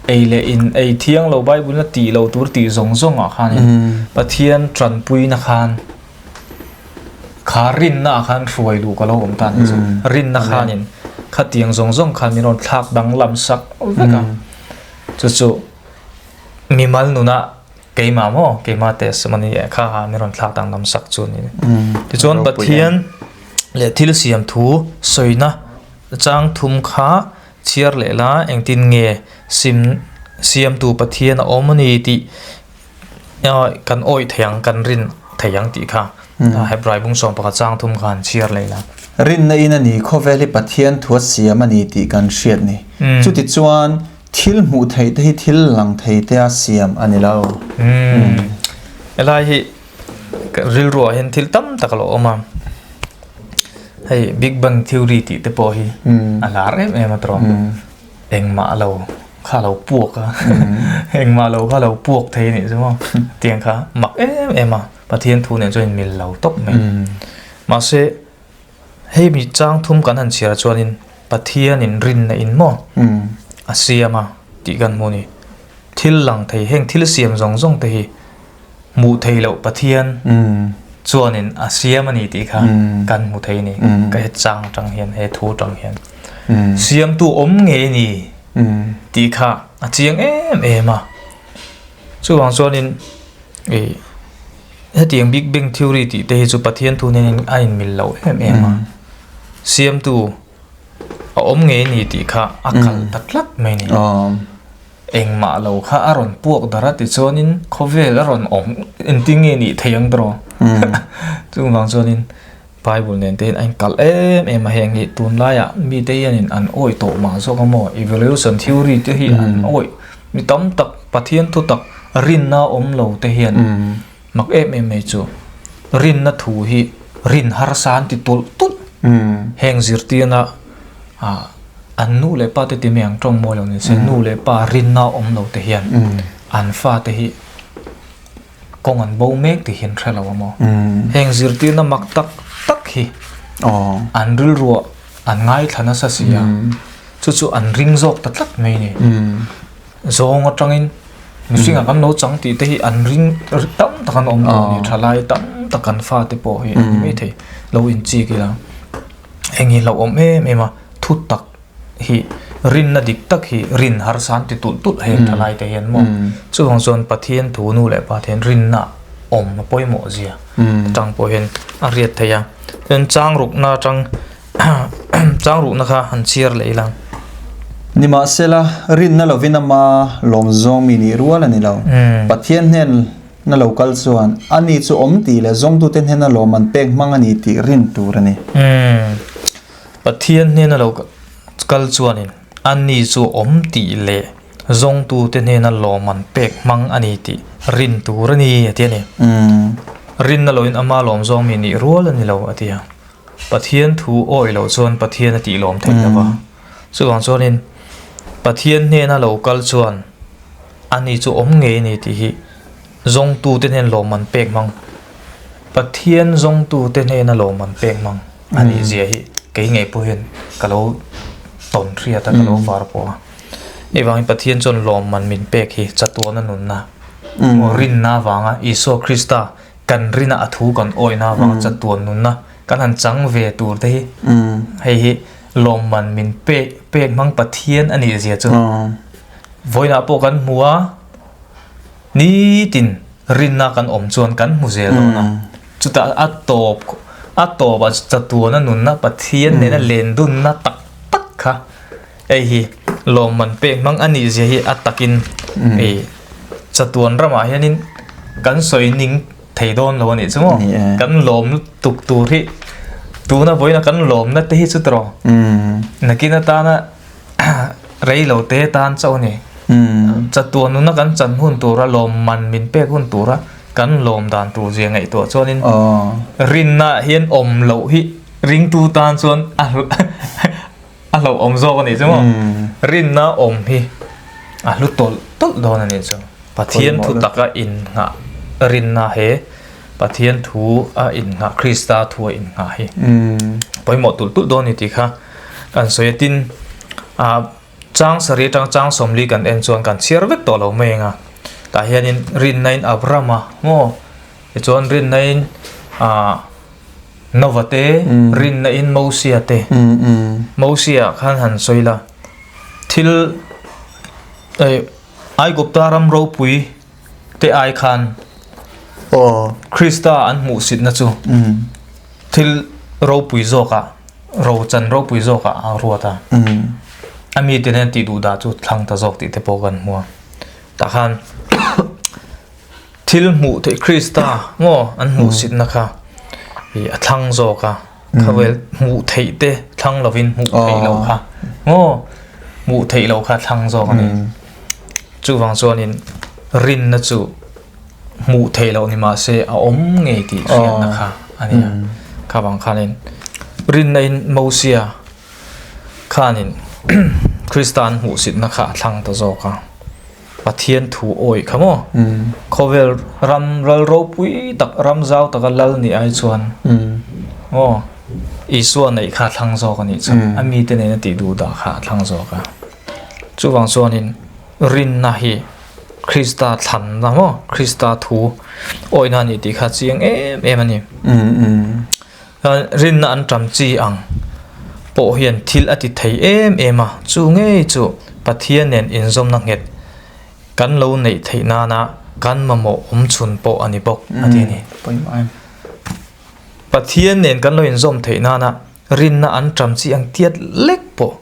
ei leh in ei thiang lo bible a tih loh tur tih zawng zawng ah khanin Pathian tanpuina khan Kha rinna ah khan hruai luh ka lo awm ta ni chu. Rinna khanin khatiang zawng zawng khan min rawn thlak danglam sak vek a. Chu chu mimal nuna keimah maw keimah testimony eh kha kha min rawn thlak danglam sak chu a ni. Tichuan Pathian leh thil siam thu sawina chang thum kha chhiar leh la engtin nge sim siamtu Pathian a awm a ni tih Kan awih thei ang, kan rin thei ang tih kha Hebrai bung 11 chang thum khan chhiar leh ila. Rinna in a ni, khawvel hi Pathian thua siam a ni tih kan hriat ni. Chutichuan, thil hmuh theih te hi thil lang thei te a siam a ni lo. Helai hi rilruah hian thil tam tak a lo awm a, hei Big Bang Theory tih te pawh hi a lar em em a tawh. Engmah lo kha lo puak a, engmah lo kha lo puak thei a nih chu maw? Tiang kha mak em em a, Pathian thu nen chuan inmil lo tawp mai. Mahse, hei mi chang thum kan han chhiar chuanin Pathianin rinna in maw a siam a tih kan hmu a ni. Thil lang thei heng thil siam zawng zawng te hi hmuh theih loh Pathian chuanin a siam a ni tih kha kan hmu thei a ni. Ka he chang atang hian, he thu atang hian siamtu awm ngei a ni tih kha a chiang em em a. Chuvang chuanin ih hetiang Big Bang Theory tih te hi chu Pathian thu nen a inmil lo em em a. Siamtu a awm ngei a ni tih kha a kal ta tlat mai a ni. Engmah lo kha a rawn puak dar a tichuanin khawvel a rawn awm engtin nge nih thei ang tawh chuvang chuanin Bible nen te hian a inkalh em em a heng hi tunlaiah mite hianin an awih tawh mah zawk a maw evolution theory te hi an awih mi tam tak Pathian thu tak rinna awm lo te hian mak em em mai chu rinna thu hi rin harsa an ti tulh tulh heng zirtirna ah an nu leh pa te ti mai ang tawng mawi lo ni se nu leh pa rinna awm lo te hian an fa te hi kawng an bo mek tih hi an hre lo a maw heng zirtirna mak tak tak hi an rilruah an ngaithla nasa si a chu chu an ring zawk ta tlat mai a ni zawng atangin mihringah kan lo chang tih te hi an ring tam tak an awm tawh a ni thalai tam tak an fa te pawh hi an ni maithei lo inchik ila. Heng hi hlauhawm em em a, thu tak hi rinna dik tak hi rin harsa an ti tulh tulh heng thalai te hian maw. Chuvang chuan Pathian thu nu leh pa te hian rinna awm a pawimawh zia atang pawh hian a hriat theih a. Chuan chang rukna atang chang rukna kha han chhiar leh ila. Nimahsela, rinna lovin ama lawm zawng mi nih rual a ni lo. Pathian hnen Na lo kal chuan, ani chu awm tih leh zawngtute hnena lawm an pek hmang a ni tih rin tur a ni. Umm. Pathian hnena lo kal chuanin, ani chu awm tih leh zawngtute hnena lawm an pek hmang a ni tih rin tur a ni, a ti a ni. Umm. Rinna loin ama lawm zawng mi nih rual a ni lo, a ti a. Pathian thu awih loh chuan Pathian a tih lawm theih lo va. Chuvang chuanin Pathian hnena lo kal chuan ani chu awm ngei a ni tih hi zawngtute hnen lawmman pek hmang, Pathian zawngtute hnena lawmman pek hmang a nih zia hi kei ngei pawh hian ka lo tawn hriat a, ka lo var pawh a. Hei vangin Pathian chuan lawmman min pek hi chatuana nunna, rinna avanga Isua Krista kan rina a thu kan awihna avanga chatuan nunna kan han chang ve tur te hi hei hi lawmman min pek pek hmang Pathian a nih zia chu vawiinah pawh kan hmu a nitin rinna kan awm chuan kan hmu zel dawn a chutah a tawp a tawp a chatuan a nunna Pathian nena len dunna tak tak kha hei hi lawmman pek hmang a nih zia hi a takin hei. Chatuan ramah hianin kan sawi ning thei dawn lo a nih chu maw? Kan lawm lutuk tur hi tuna vawiina kan lawmna te hi chu tawh nakin atana rei lo te tan chauh a ni. Chatuan nuna kan chan hun tura lawmman min pek hun tura kan lawm dan tur zia ngaihtuah chuanin rinna hian awm loh hi ringtu tan chuan a a hlauhawm zawk a nih chu maw? Rinna awm hi a hlu tawlh tawlh dawn a nih chu. Pathian thu taka innghah rinna he Pathian thu a innghah Krista thu a innghah hi pawimawh tulh tulh dawn a ni tih kha kan sawi a. Tin, chang sarih atang chang sawmli kan en chuan kan chhiar vek tawh lo mai ang a. Tah hianin rinna in Abrahama maw tichuan rinna in Nova te, rinna in Mosia te. Mosia khan han sawi la, thil Aigupta ram ropui te ai khan Krista an hmuhsitna chu thil ropui zawkah, rochan ropui zawkah a ruat a. A mite nen tih duhdah chu thlang ta zawk tih te pawh kan hmu a. Tah khan Thil hmuh theih Krista maw an hmuhsitna kha i a thlang zawk a, khawvel hmuh theih te thlang lovin hmuh theih loh kha maw hmuh theih loh kha thlang zawk a ni. Chuvang chuanin rinna chu hmuh theih loh ni mahse a awm ngei tih hriatna kha a ni a. Khavang khanin rinna in Mosia khanin Krista an hmuhsitna kha a thlang ta zawk a. Pathian thu awih kha maw? Khawvel ram ral ropui tak, ram zau taka lal nih ai chuan aw Isua neih kha a thlang zawk a nih chu. A mite nena tih duh dah kha a thlang zawk a. Chuvang chuanin rinna hi Krista thlanna maw? Krista thu awihna a ni tih kha chiang em em a ni. Rinna an ṭam chi ang pawh hian thil a ti thei em em a, chu ngei chu Pathian nen inzawmna nghet kan lo neih theih nana kan mamawh awm chhun pawh a ni bawk a ti a ni. Pathian nen kan lo inzawm theih nana rinna an ṭam chi ang tiat lek pawh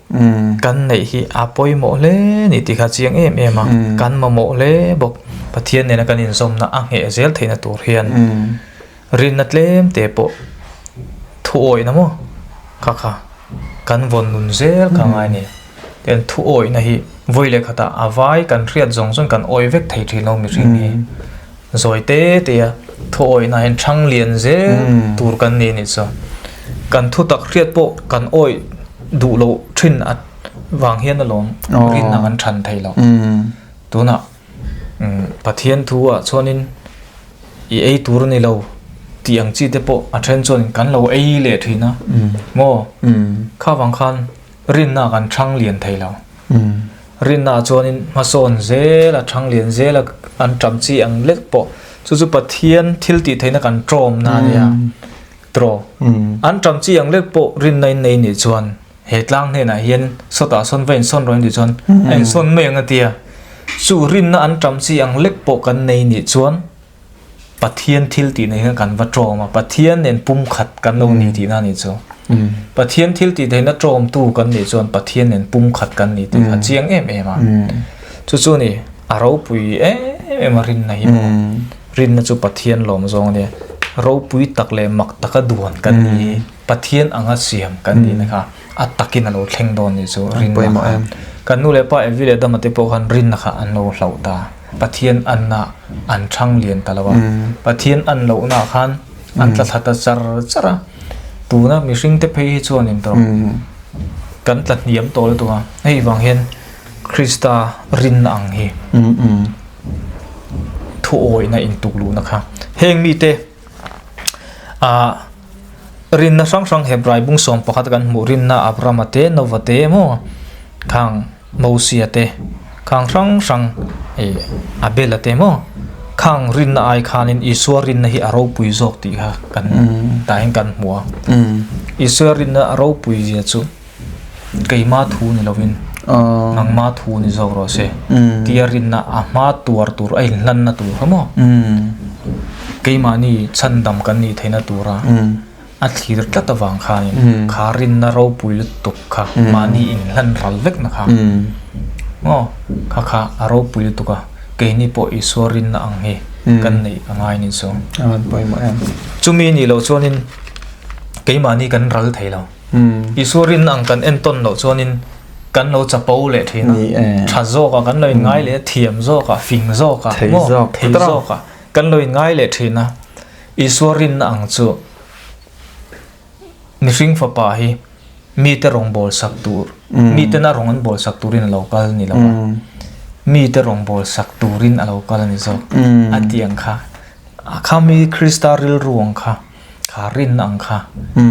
kan neih hi a pawimawh hle ni tih kha chiang em em a, kan mamawh hle bawk. Pathian nena kan inzawmna a ngheh zel theihna tur hian. Rinna tlem te pawh thu awihna maw kha kha kan vawn nun zel kha ngai ni. Tian thu awihna hi vawi leh khatah a vai kan hriat zawng zawng kan awih vek thei thin lo mihring hi. Zawi te te a thu awihna hian thang lian zel tur kan ni anih chu. Kan thu tak hriat pawh kan awih duh loh thin a vang hian alawm rinna kan than thei lo. Tunah Pathian thu ah chuanin i ei tur a ni lo tih ang chi te pawh a then chuan kan lo ei leh thin a maw kha vang khan rinna kan thang lian thei lo rinna chuanin hmasawn zel a thang lian zel a an tam chi ang lek pawh chu chu Pathian thil tih theihna kan tawm na a nia tawh an tam chi ang lek pawh rinna in nei nih chuan He tlang hnenah hian sawtah sawn va insawn rawh in tih chuan a insawn mai ang a ti a. Chu rinna an ṭam chi ang lek pawh kan nei nih chuan Pathian thil tih nei hian kan va ṭawm a, Pathian nen pumkhat kan lo ni tihna a nih chu. Pathian thil tih theihna ṭawmtu kan nih chuan Pathian nen pumkhat kan ni tih kha chiang em em a. Chu chu ni a ropui em em a rinna hi maw. Rinna chu Pathian lawm zawng a nia. Ropui tak leh mak taka duan kan ni hi. Pathian anga siam kan tihna kha a takin a lo thleng dawn nih chu rinna kha. Kan nu leh pa Evi leh Adama te pawh khan rinna kha an lo hlauh ta. Pathian anna an thang lian ta lo a. Pathian an lohna khan an tla thla ta char char a. Tuna mihring te phei hi chuanin tawh kan tla hniam tawh lutuk a. Hei vang hian Krista rinna ang hi thuawihna intukluhna kha heng mite ah Rinna hrang hrang Hebrai bung sawm pakhat kan hmuh rinna Abrahama te, Nova te emaw khang Mosia te khang hrang hrang ih Abela te emaw khang rinna ai khanin Isua rinna hi a ropui zawk tih kha kan tah hian kan hmu a. Isua rinna a ropui zia chu keima thu ni lovin nangma thu ni zawk rawh se tia rinna a hma tuar tur a inhlanna tur kha maw keimahni chhandam kan nih theihna tura a thlir tlat avang khanin kha rinna ropui lutuk kha mahni inhlan ral vekna kha maw kha kha a ropui lutuk a. Keini pawh Isua rinna ang hi kan neih a ngai ni chu. A van pawimawh em. Chumi nih loh chuanin keimahni kan ral thei lo. Isua rinna ang kan entawn loh chuanin kan lo chapo leh thin a. Tha zawkah kan lo inngai leh a, thiam zawkah, fing zawkah, maw thei zawkah kan lo inngai leh thin a. Isua rinna ang chu Mihring fapa hi mite rawngbâwl sak tûr, miten a rawng an bâwl sak tûrin a lo kal ni lo a, mite rawngbâwl sak tûrin a lo kal a ni zawk a tih ang kha. Kha mi Krista rilru ang kha, kha rinna ang kha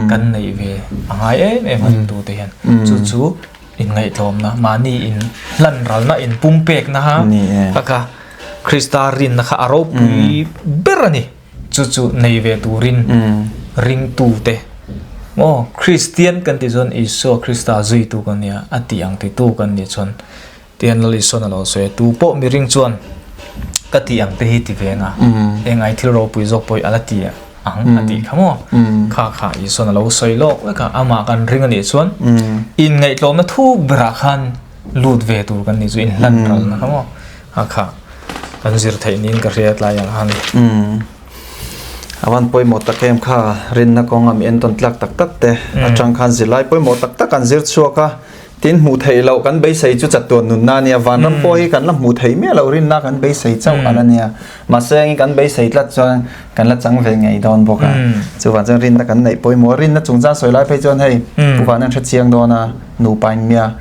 kan neih ve a ngai em em a ringtute hian. Chu chu inngaihtlâwmna, mahni in hlan ralna, in pumpêkna kha kha Krista rinna kha a ropui ber a ni. Chu chu nei ve turin ringtute maw Kristian kan tih chuan Isua Krista zuitu kan nia a tih ang titu kan nih chuan tihian Lal Isuan a lo sawi a, tu pawh miring chuan ka tih ang te hi ti ve anga engai thil ropui zawk pawh hi a la ti ang a tih kha maw kha kha Isuan a lo sawi lawk vek a, amah kan ring a nih chuan inngaihtlawmna thuk berah khan lut ve tur kan nih chu inhlan ralna kha maw a kha. Kan zir theih niin ka hria tlai ang han. Umm. A van pawimawh tak em kha rinna kawng a mi entawn tlak tak tak te atang khan zirlai pawimawh tak tak an zir chhuak a, tin hmuh theih loh kan beisei chu chatuan nunna a nia, vanram pawh hi kan la hmuh theih miah loh rinna kan beisei chauh a la nia, mahse engin kan beisei tlat chuan kan la chang ve ngei dawn bawk a, chuvang chuan rinna kan neih pawimawh a, rinna chungchang sawi lai phei chuan hei Pu Vana an hre chiang dawn a. Nupa in mia.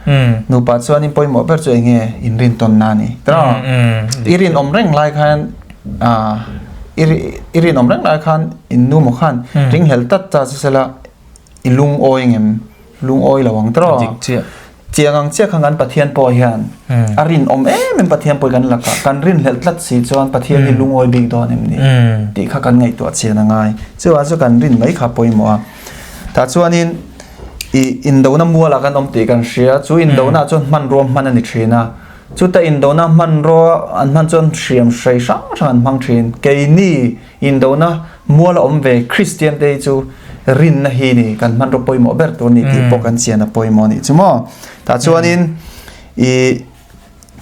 Nupa chuan in pawimawh ber chu eng nge in rintawnna a ni. Tiraw? I rinawm reng lai khan i rinawm reng lai khan in nu maw khan ringhlel tat ta chu sela i lungawi ngem lungawi lo ang tiraw? Chiang ang chiah khan kan Pathian pawh hian a rinawm em em Pathian pawh hi kan lakah kan rinhlelh tlat si chuan Pathian hi lungawi bik dawn em ni tih kha kan ngaihtuah chian a ngai. Chuvang chu kan rin mai kha pawimawh a. Tah chuanin I indona mualah kan awm tih kan hria, chu indona chuan hmanrua hman a ni thin a, chuta indona hmanrua an hman chuan hriam hrei hrang hrang an hmang thin. Keini indona muala awm ve Kristian te hi chu rinna hi ni kan hmanrua pawimawh ber tur a ni tih pawh kan chian a pawimawh a nih chu maw. Tah chuanin i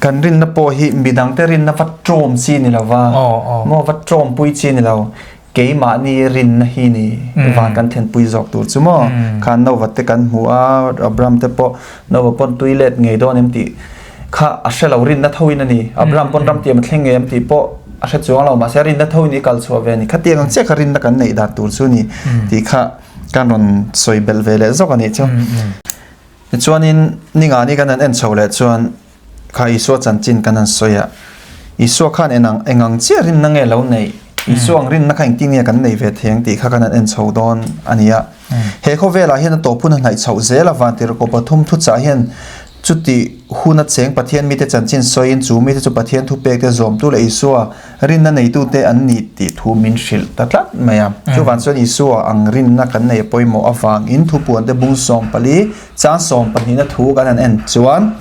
kan rinna pawh hi midangte rinna va tawm chi ni lova, maw va tawmpui chi ni lo. Keimahni rinna hi ni van kan thlenpui zawk tur chu maw? Khan Nova te kan hmu a, Abraham te pawh Nova pawn tui let ngei dawn em tih kha a hre lo, rinna thoin a ni. Abraham pawn ram tiam a thleng ngei em tih pawh a hre chuang lo, mahse rinna thoin i kal chhuah ve a ni. Khatiang ang chiah kha rinna kan neih dan tur chu ni tih kha kan rawn sawi belh ve leh zawk a nih chu. Tichuanin ningani kan han en chho leh chuan Kha Isua chanchin kan han sawi a, Isua khan enang engang chiah rinna nge lo neih? Isua ang rinna kha engtin nge kan neih ve thei ang tih kha kan han en chho dawn a ni a. He khawvelah hian a tawp hun a hnaih chhoh zel a, Vantirhkoh pathum thuchah hian chuti huna cheng Pathian mite chanchin sawiin chu mite chu Pathian thupekte zawmtu leh Isua rinna neitute an ni tih thu min hrilh ta tlat mai a. Chuvang chuan Isua ang rinna kan nei a pawimawh avangin thupuante bung 14 Chang sawmpahnihna thu kan han en chuan,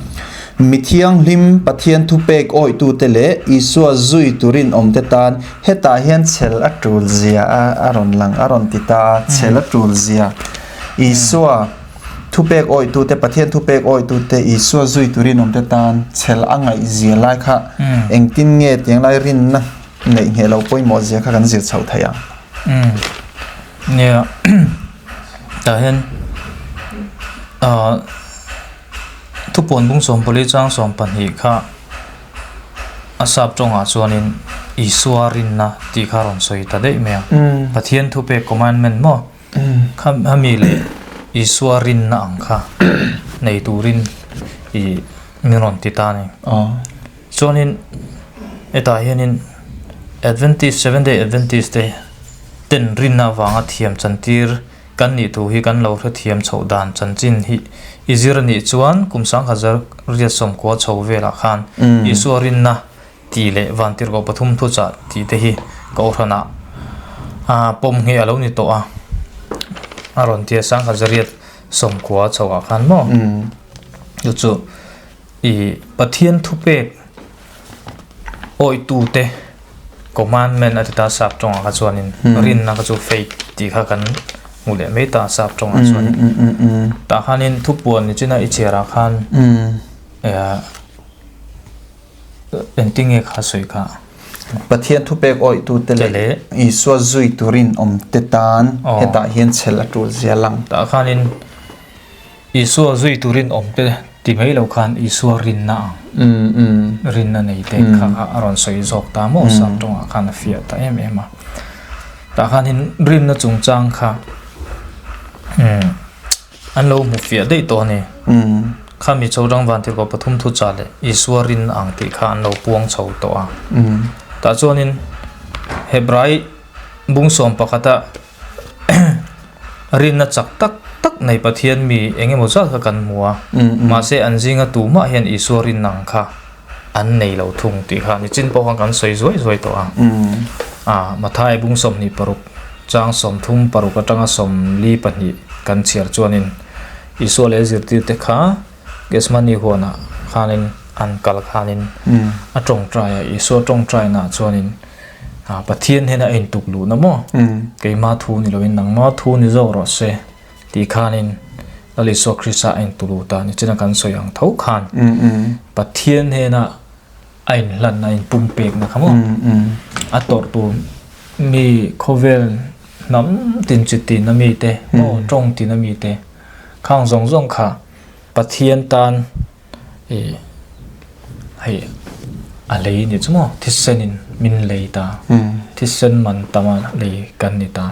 Mi thianghlim Pathian thupek awihtute leh Isua zui turin awmte tan hetah hian chhel a tul zia a rawn lang a rawn ti ta a, chhel a tul zia. Isua thupek awihtute, Pathian thupek awihtute, Isua zui turin awmte tan chhel a ngaih zia lai kha engtin nge tiang lai rinna neih ngheh lo pawimawh zia kha kan zir chhoh theih ang. Nia, tah hian ah thupuan bung 14 chang 12 kha a sap tawngah chuanin Isua rinna tih kha a rawn sawi ta daih mai a. Pathian thupek commandment maw kha hemi leh Isua rinna ang kha nei turin ih min rawn ti ta a ni. Chuanin hetah hianin Adventist Seventh Day Adventist te ten rinna avanga thiam chantir kan nih thu hi kan lo hrethiam chhoh dan chanchin hi i zir a nih chuan kum sangkhat riat sawmkua chho velah khan Isua rinna tih leh vantirhkoh pathum thuchah tih te hi kohhranah pawm nghe a lo ni tawh a, a rawn ti a sangkhat riat sawmkua chhoah khan maw chu chu. I Pathian thupek awihtute commandment a ti ta sap tawngah kha chuanin rinna kha chu faith tih kha kan hmu leh mai ta sap tawngah chuanin tah khanin thupuan ni china i chhiarah khan. Engtin nge kha sawi kha? Pathian thupek awihtute leh Isua zui turin awmte tan hetah hian chhel a tul zia lang. Tah khanin Isua zui turin awmte ti mai lo khan Isua rinna ang rinna neite kha a rawn sawi zawk ta maw Sap tawngah khan a fiah ta em em a. Tah khanin rinna chungchang kha An lo hmu fiah daih tawh a ni. Kha mi chho rang vantirhkoh pathum thu chah leh Isua rin ang tih kha an lo puang chho tawh a. Tah chuanin Hebrai bungsawm pakhata rinna chak tak tak nei Pathian mi eng emaw zat kha kan hmu a. Mahse an zinga tumah hian Isua rin ang kha an nei lo thung tih kha nichin pawh khan kan sawi zuai zuai tawh a. A Mathai bung 26 chang 36 atanga 42 kan chhiar chuanin Isua leh zirtirte kha Gethsemane huanah khanin an kal khanin a tawngtai a, Isua tawngtainaah chuanin Pathian hian a intuk luhna maw keima thu ni loin nangma thu ni zawk rawh se tih khanin Lal Isua Krista a intulut a, nichina kan sawi ang tho khan Pathian hnena a inhlanna, a inpumpekna kha maw a tawrh tur mi khawvel hnam tin chi tin a mite maw tawng tin a mite khang zawng zawng kha Pathian tan ih hei a lei ni chu maw thisenin min lei ta thisen man tama lei kan ni ta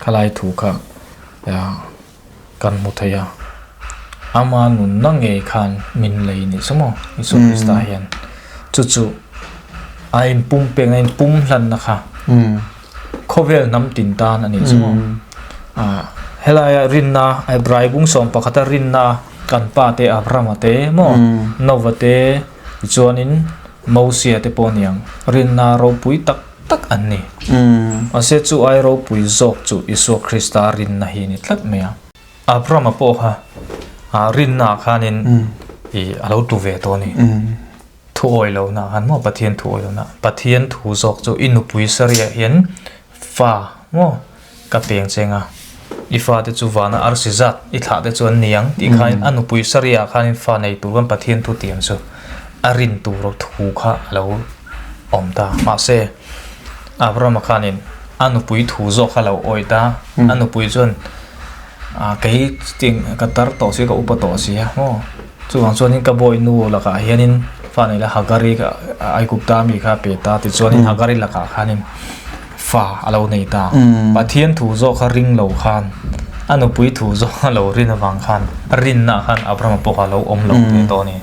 khalai thu kha kan hmu thei a ama nunna ngei khan min lei ni chu maw Isua Krista hian chu chu a inpum peng a inpum hlanna kha khawvel hnam tin tan a ni chu maw helaia rinna Hebrai bung sawm pakhata rinna kan pa te Abrahama te maw Nova te tichuanin Mosia te pawh aniang rinna ropui tak tak an ni. Mahse chu ai ropui zawk chu Isua Krista rinna hi a ni tlat mai a. Abrahama pawh kha rinna ah khanin a lo tu ve tawh a ni. Thu awi lohna khan maw Pathian thu awi lohna Pathian thu zawk chu i nupui Sariah hian fa maw ka peng cheng a i fate chu vana arsi zat i thlah te chu an ni ang tih khain a nupui Sariah khanin fa nei tur khan Pathian thu tiam chu a rin tur thu kha a lo awm ta mahse Abrahama khanin a nupui thu zawk kha a lo awi ta a nupui chuan Ah kei ting ka tar tawh si ka upa tawh si a maw chuvang chuanin ka bawi nu lakah hianin fa nei la Hagari kha Aigupta mi kha a pe ta tichuanin Hagari lakah khanin fa a lo nei ta Pathian thu zawk kha ring lo khan a nupui thu zawk a lo rin avang khan rinna khan Abrahama pawh kha a lo awm lo ve tawh a ni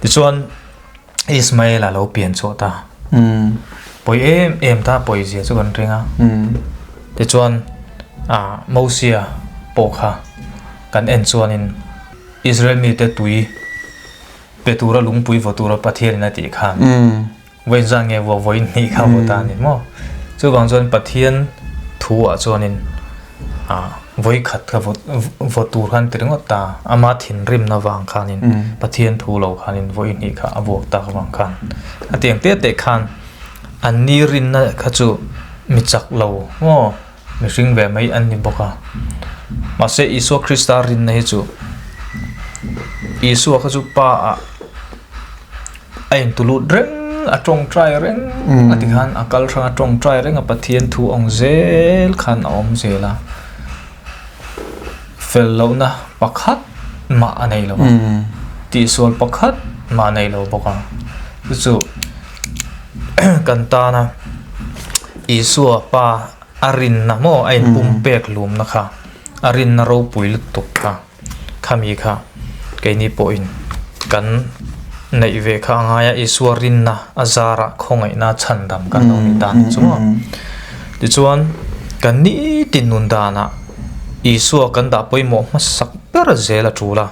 tichuan Ismael a lo pian chhuah ta. Pawi em em ta pawi zia chu kan ring a. Tichuan ah Mosia pawh kha kan en chuanin Israel mite tui pe tura lungpui vaw tura Pathianin a tih khan vawiin zan nge vaw vawiin hnih kha vaw ta a ni maw. Chuvang chuan Pathian thu ah chuanin ah vawi khat kha vaw tur khan ti ringawt ta ama thinrimna vang khanin Pathian thu lo khanin vawi hnih kha a vuak tak avang khan a tiang te te khan an ni rinna kha chu mi chak lo maw mihring ve mai an ni bawk a mahse Isua Krista rinna hi chu Isua kha chu pa ah A intulut reng, a tawngtai reng a ti khan a kal hrang a tawngtai reng a Pathian thu ang zel khan a awm zel a. Fel lohna pakhat mah a nei lo a, tihsual pakhat mah a nei lo bawk a. Chu chu kan tana Isua pa a rinna maw a inpumpek lumna kha a rinna ropui lutuk kha. Khami kha keini pawhin kan neih ve kha a ngai a, Isua rinna a zarah khawngaihna chhandam kan lo ni ta ni chu maw. Tichuan kan nitin nun danah Isua kan dah pawimawh hmasak ber zel a tul a,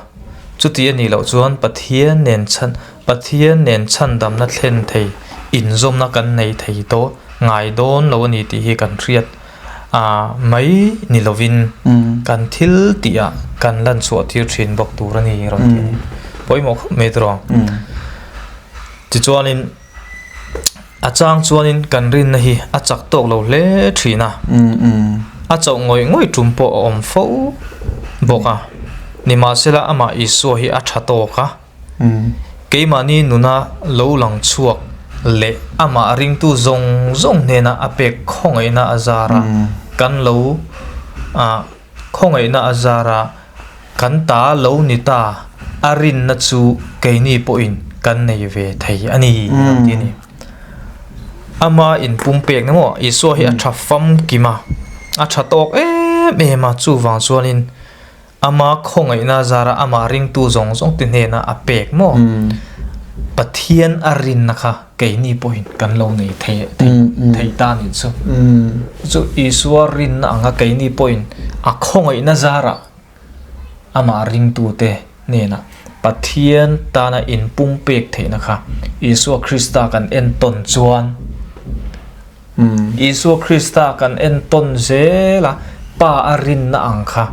chuti a nih loh chuan Pathian nen chhan Pathian nen chhandamna thlen thei inzawmna kan nei thei tawh ngai dawn lo a ni tih hi kan hriat. A mai ni lovin kan thil tihah kan lan chhuah tir thin bawk tur a ni rawn ti a ni. Pawimawh khawp mai tawh. Tichuanin a chang chuanin kan rinna hi a chak tawk lo hle thin a. A chauh ngawih ngawih tum pawh a awm fo bawk a. Nimahsela amah Isua hi a tha tawk a. Keimahni nuna lo lang chhuak leh amah ringtu zawng zawng hnena a pek khawngaihna a zara kan lo khawngaihna a zara kan ta lo ni ta a rinna chu keini pawhin kan nei ve thei a ni a lo ti a ni. Ama inpumpekna maw Isua hi a tha famkim a, a tha tawk em em a, chuvang chuanin Ama khawngaihna zara amah ringtu zawng zawng te hnena a pek maw? Pathian a rinna kha keini pawhin kan lo nei thei thei ta nih chu. Chu Isua rinna anga keini pawhin a khawngaihna zara amah ringtu te hnena Pathian tana inpumpek theihna kha Isua Krista kan entawn chuan Isua Krista kan entawn zel a, Pa a rinna ang kha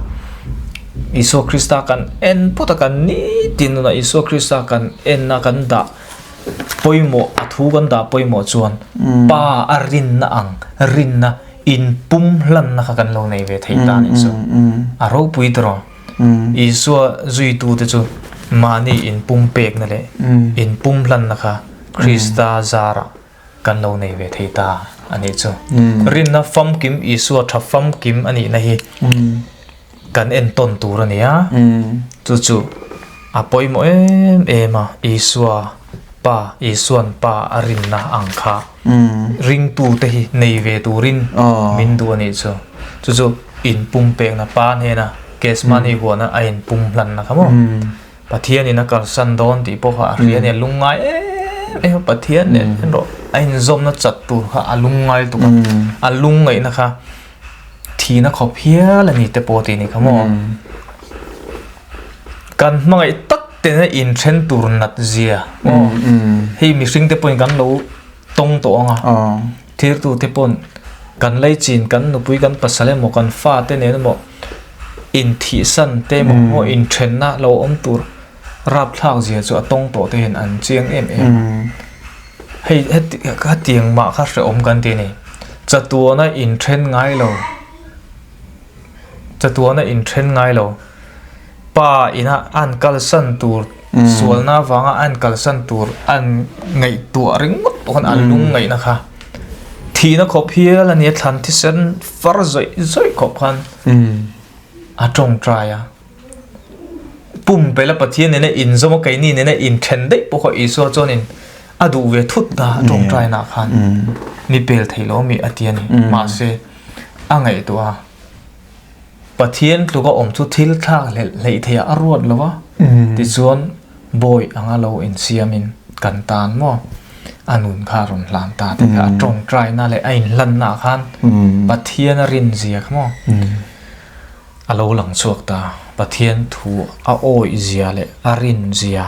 Isua Krista kan en phawt a, kan nitin nunah Isua Krista kan en a, kan dah pawimawh, a thu kan dah pawimawh chuan Pa a rinna ang rinna inpum hlanna kha kan lo nei ve thei ta a nih chu. A ropui tawh. Isua zuitute chu mahni inpumpekna leh inpum hlanna kha Krista zarah kan lo nei ve thei ta a nih chu. Rinna famkim Isua tha famkim a nihna hi kan entawn tur a ni a, chu chu a pawimawh em em a, Isua Pa, Isuan Pa a rinna ang kha ringtute hi nei ve turin min duh a nih chu. Chu chu inpumpekna Pa hnena Gethsemane huana a inpumhlanna kha maw. Pathianin a kalsan dawn tih pawh kha a hria a ni, a lungngai em em a, Pathian nen hian erawh a inzawmna chat tur kha a lungngai lutuk a, a lungngaihna kha thihna khawp hial a ni te pawh tih a ni kha maw. Kan hmangaih tak tena inthen tur nat zia maw, hei mihring te pawhin kan lo tawng tawh ang a, thirtu te pawn kan leichin kan nupui kan pasal emaw kan fate nen emaw inthihsan te emaw maw inthenna lo awm tur rapthlak zia chu a tawng tawh te hian an chiang em em a. Hei heti hetiang mah kha hrehawm kan ti a ni. Chatuana inthen ngai lo chatuana inthen ngai lo pa ina an kalsan tur sualna avanga an kalsan tur an ngaihtuah ringawt pawh khan an lungngaihna kha thihna khawp hial a ni a thlan thisen far zawih zawih khawp khan a tawngtai a pumpelh a Pathian nena inzawm a keini nena inthen daih pawh kha Isua chuanin a duh ve thut ta a tawngtainaah khan mi pel thei lo ami a ti a ni mahse a ngaihtuah a. Pathian tluka awm chu thil thlak hlelh hleih theih a ruat lo a, tichuan bawi anga lo insiamin kan tan maw a nun kha a rawn hlan ta tih kha a tawngtaina leh a inhlanna ah khan Pathian a rinzia kha maw a lo lang chhuak ta. Pathian thu a awih zia leh a rinzia,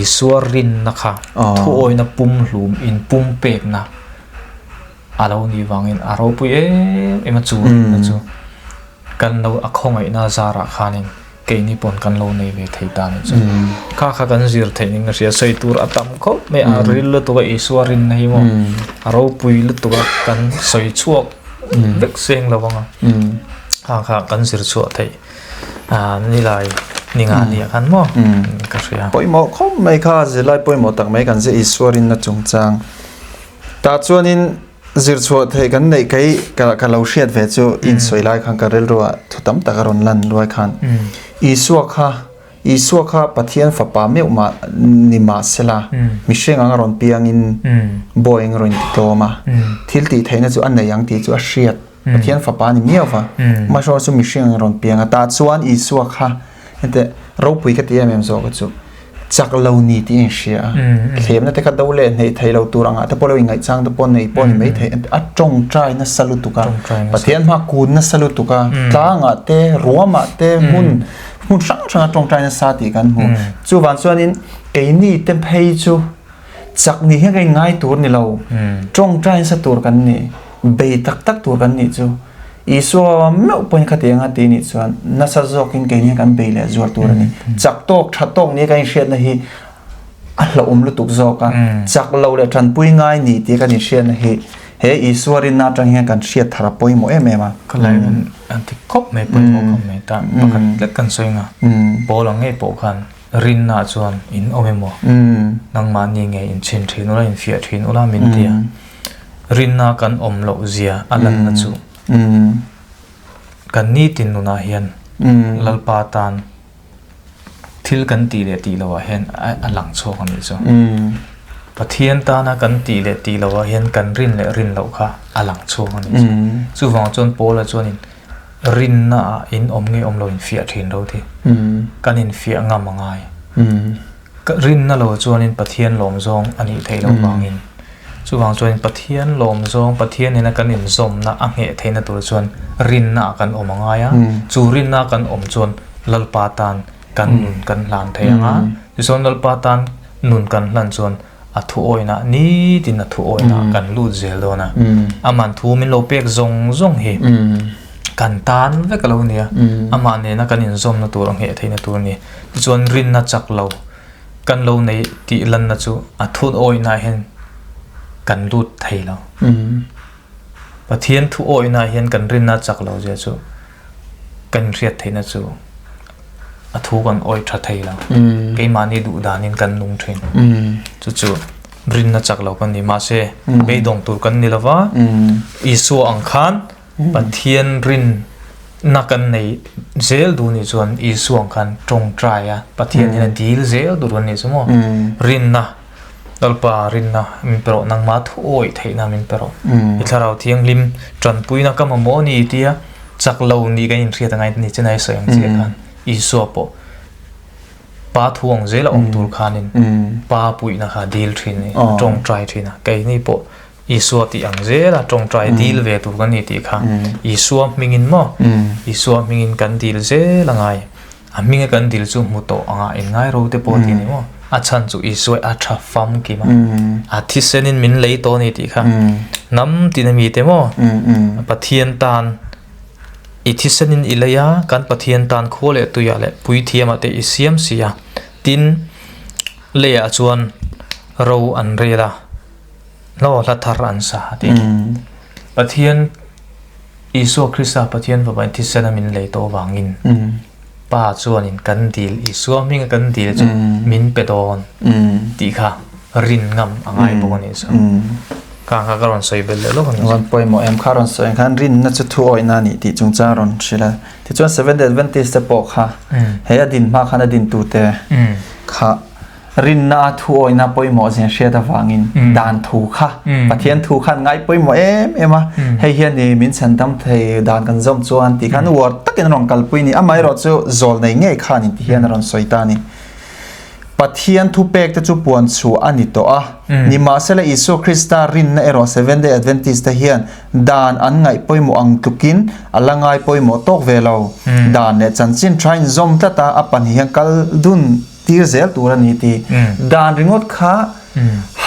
Isua rinna kha thuawina pumhlum inpumpekna A lo nih vangin a ropui em em a chu rinna chu kan lo a khawngaihna zarah khanin keini pawn kan lo nei ve thei ta ni chu. Kha kha kan zir theih ning ka hria sawi tur a tam khawp mai a ril lutuk a Isua rinna hi maw a ropui lutuk a kan sawi chhuak vek seng lo ang a kha kha kan zir chhuah theih nilai ninga nia khan maw ka hria. Pawimawh khawp mai kha zirlai pawimawh tak mai kan zir Isua rinna chungchang. Tah chuanin zirchhuah theih kan neih kei ka lo hriat ve chu insawi lai khan ka rilruah thu tam tak a rawn lan luai khan Isua kha Isua kha Pathian fapa meuh mah ni mah sela mihring anga rawn piangin bawi eng rawn inti tlawm a thil tih theihna chu a nei ang tih chu a hriat Pathian fapa a ni miau va mahse chu mihring anga rawn piang a tah chuan Isua kha Hete ropui ka ti em em zawk a chu chak lo ni tih a inhria a, thlemna te kha do leh hneih thei lo tur angah te pawh lo ingaihchang te pawh nei pawh ni mai thei a tawngtai nasa lutuk a, Pathian hma kun nasa lutuk a, tlangah te ruamah te hmun hmun hrang hranga tawngtai nasa tih kan hmu. Chuvang chuanin keini te phei chu chak ni hian kan inngai tur ni lo, tawngtai nasa tur kan ni, bei tak tak tur kan nih chu. Isua meuh pawhin khatiang a ti nih chuan nasa zawkin keini kan bei leh zual tur a ni. Chak tawk, tha tawk nia kan inhriatna hi a hlauhawm lutuk zawk a. Chak lo leh tanpui ngai ni tia kan inhriatna hi he Isua rinna atang hian kan hriat thar a pawimawh em em a. Ka lai an ti khawp mai, pawimawh khawp mai. Tah pakhat lek kan sawi nga, pawl ang ngei pawh khan. Rinna chuan in awm emaw? Nangmahni nge in chhin thin ula, in fiah thin ula min ti a. Rinna kan awm loh zia a lanna chu kan nitin nunah hian Lalpa tan thil kan tih leh tih loh ah hian a lang chhuak a nih chu. Pathian tana kan tih leh tih loh ah hian kan rin leh rin loh kha a lang chhuak a nih chu. Chuvang chuan Paula chuanin rinna ah in awm nge awm lo in fiah thin ro thi. Kan in fiah ngam a ngai. Rinna lo chuanin Pathian lawm zawng a nih theih loh vangin. Chuvang chuanin Pathian lawm zawng, Pathian nena kan inzawmna a ngheh theihna tur chuan rinna ah kan awm a ngai a. Chu rinna kan awm chuan Lalpa tan kan nun kan hlan thei ang a. Tichuan Lalpa tan nun kan hlan chuan a thuawina nitin a thuawina kan lut zel dawn a. Aman thu min lo pek zawng zawng hi kan tan vek a lo nia. Amah nena kan inzawmna tur a ngheh theihna tur a ni. Tichuan rinna chak lo kan lo nei tih lanna chu a thun awihnaah hian kan lut thei lo. Pathian thu awihnaah hian kan rinna chak lo zia chu kan hriat theihna chu a thu kan awih tha thei lo. Keimahni duh danin kan nung thin. Chu chu rinna chak lo kan ni. Mahse beidawng tur kan ni lova, Isua ang khan Pathian rinna kan nei zel duh nih chuan Isua ang khan tawngtai a, Pathian hian a dil zel tur kan nih chu maw? Rinna, Lalpa rinna min pe rawh, nangmah thu awih theihna min pe rawh. I Thlarau Thianghlim tanpuina ka mamawh a ni tia chak lo nih kan inhriat angai ni chinai sawi ang chiah khan Isua pawh Pa thu ang zel a awm tur khanin Pa puihna kha dil thin a ni, a tawngtai thin a, keini pawh Isua tih ang zela tawngtai dil ve tur kan ni tih kha Isua hmingin maw Isua hmingin kan dil zel a ngai. A hminga kan dil chu hmu tawh anga inngai ro te pawh tih a ni maw? A chhan chu Isua a tha famkim a, a thisenin min lei tawh a ni tih kha hnam tin a mi te maw Pathian tan i thisenin i lei a, kan Pathian tan khua leh tuiah leh puithiamah te i siam si a, tin leiah chuan ro an rel a. Hlo hla thar an sa a ti. Pathian Isua Krista Pathian fapa in thisen a min lei tawh avangin Pa chuanin kan dil Isua hminga kan dil chu min pe dawn tih kha rin ngam a ngai bawk a nih chu. Kha kha ka rawn sawi belh leh lawk a nih chu. Rawn pawimawh em kha rawn sawi ang khan rinna chu thu awihna a nih tih chungchang rawn hrilh a. Tichuan Seventh Day Adventist te pawh kha he a din hma khan a dintute kha Rinna a thu awihna pawimawh zia hriat avangin dan thu kha Pathian thu khan ngai pawimawh em em a, hei hian i min chhandam thei dan kan zawm chuan tih khan uar takin a rawn kalpui ni. Amaherawh chu zawl nei ngei khan in ti hian a rawn sawi ta a ni. Pathian thupek te chu puan chhuah a ni tawh a, nimahsela Isua Krista rinna erawh Seventh Day Adventist te hian dan an ngaih pawimawh ang tlukin a la ngai pawimawh tawk ve lo. Dan leh chanchin tha inzawm tlat a, a pahnih hian kal dun tir zel tur a ni ti. Dan ringawt kha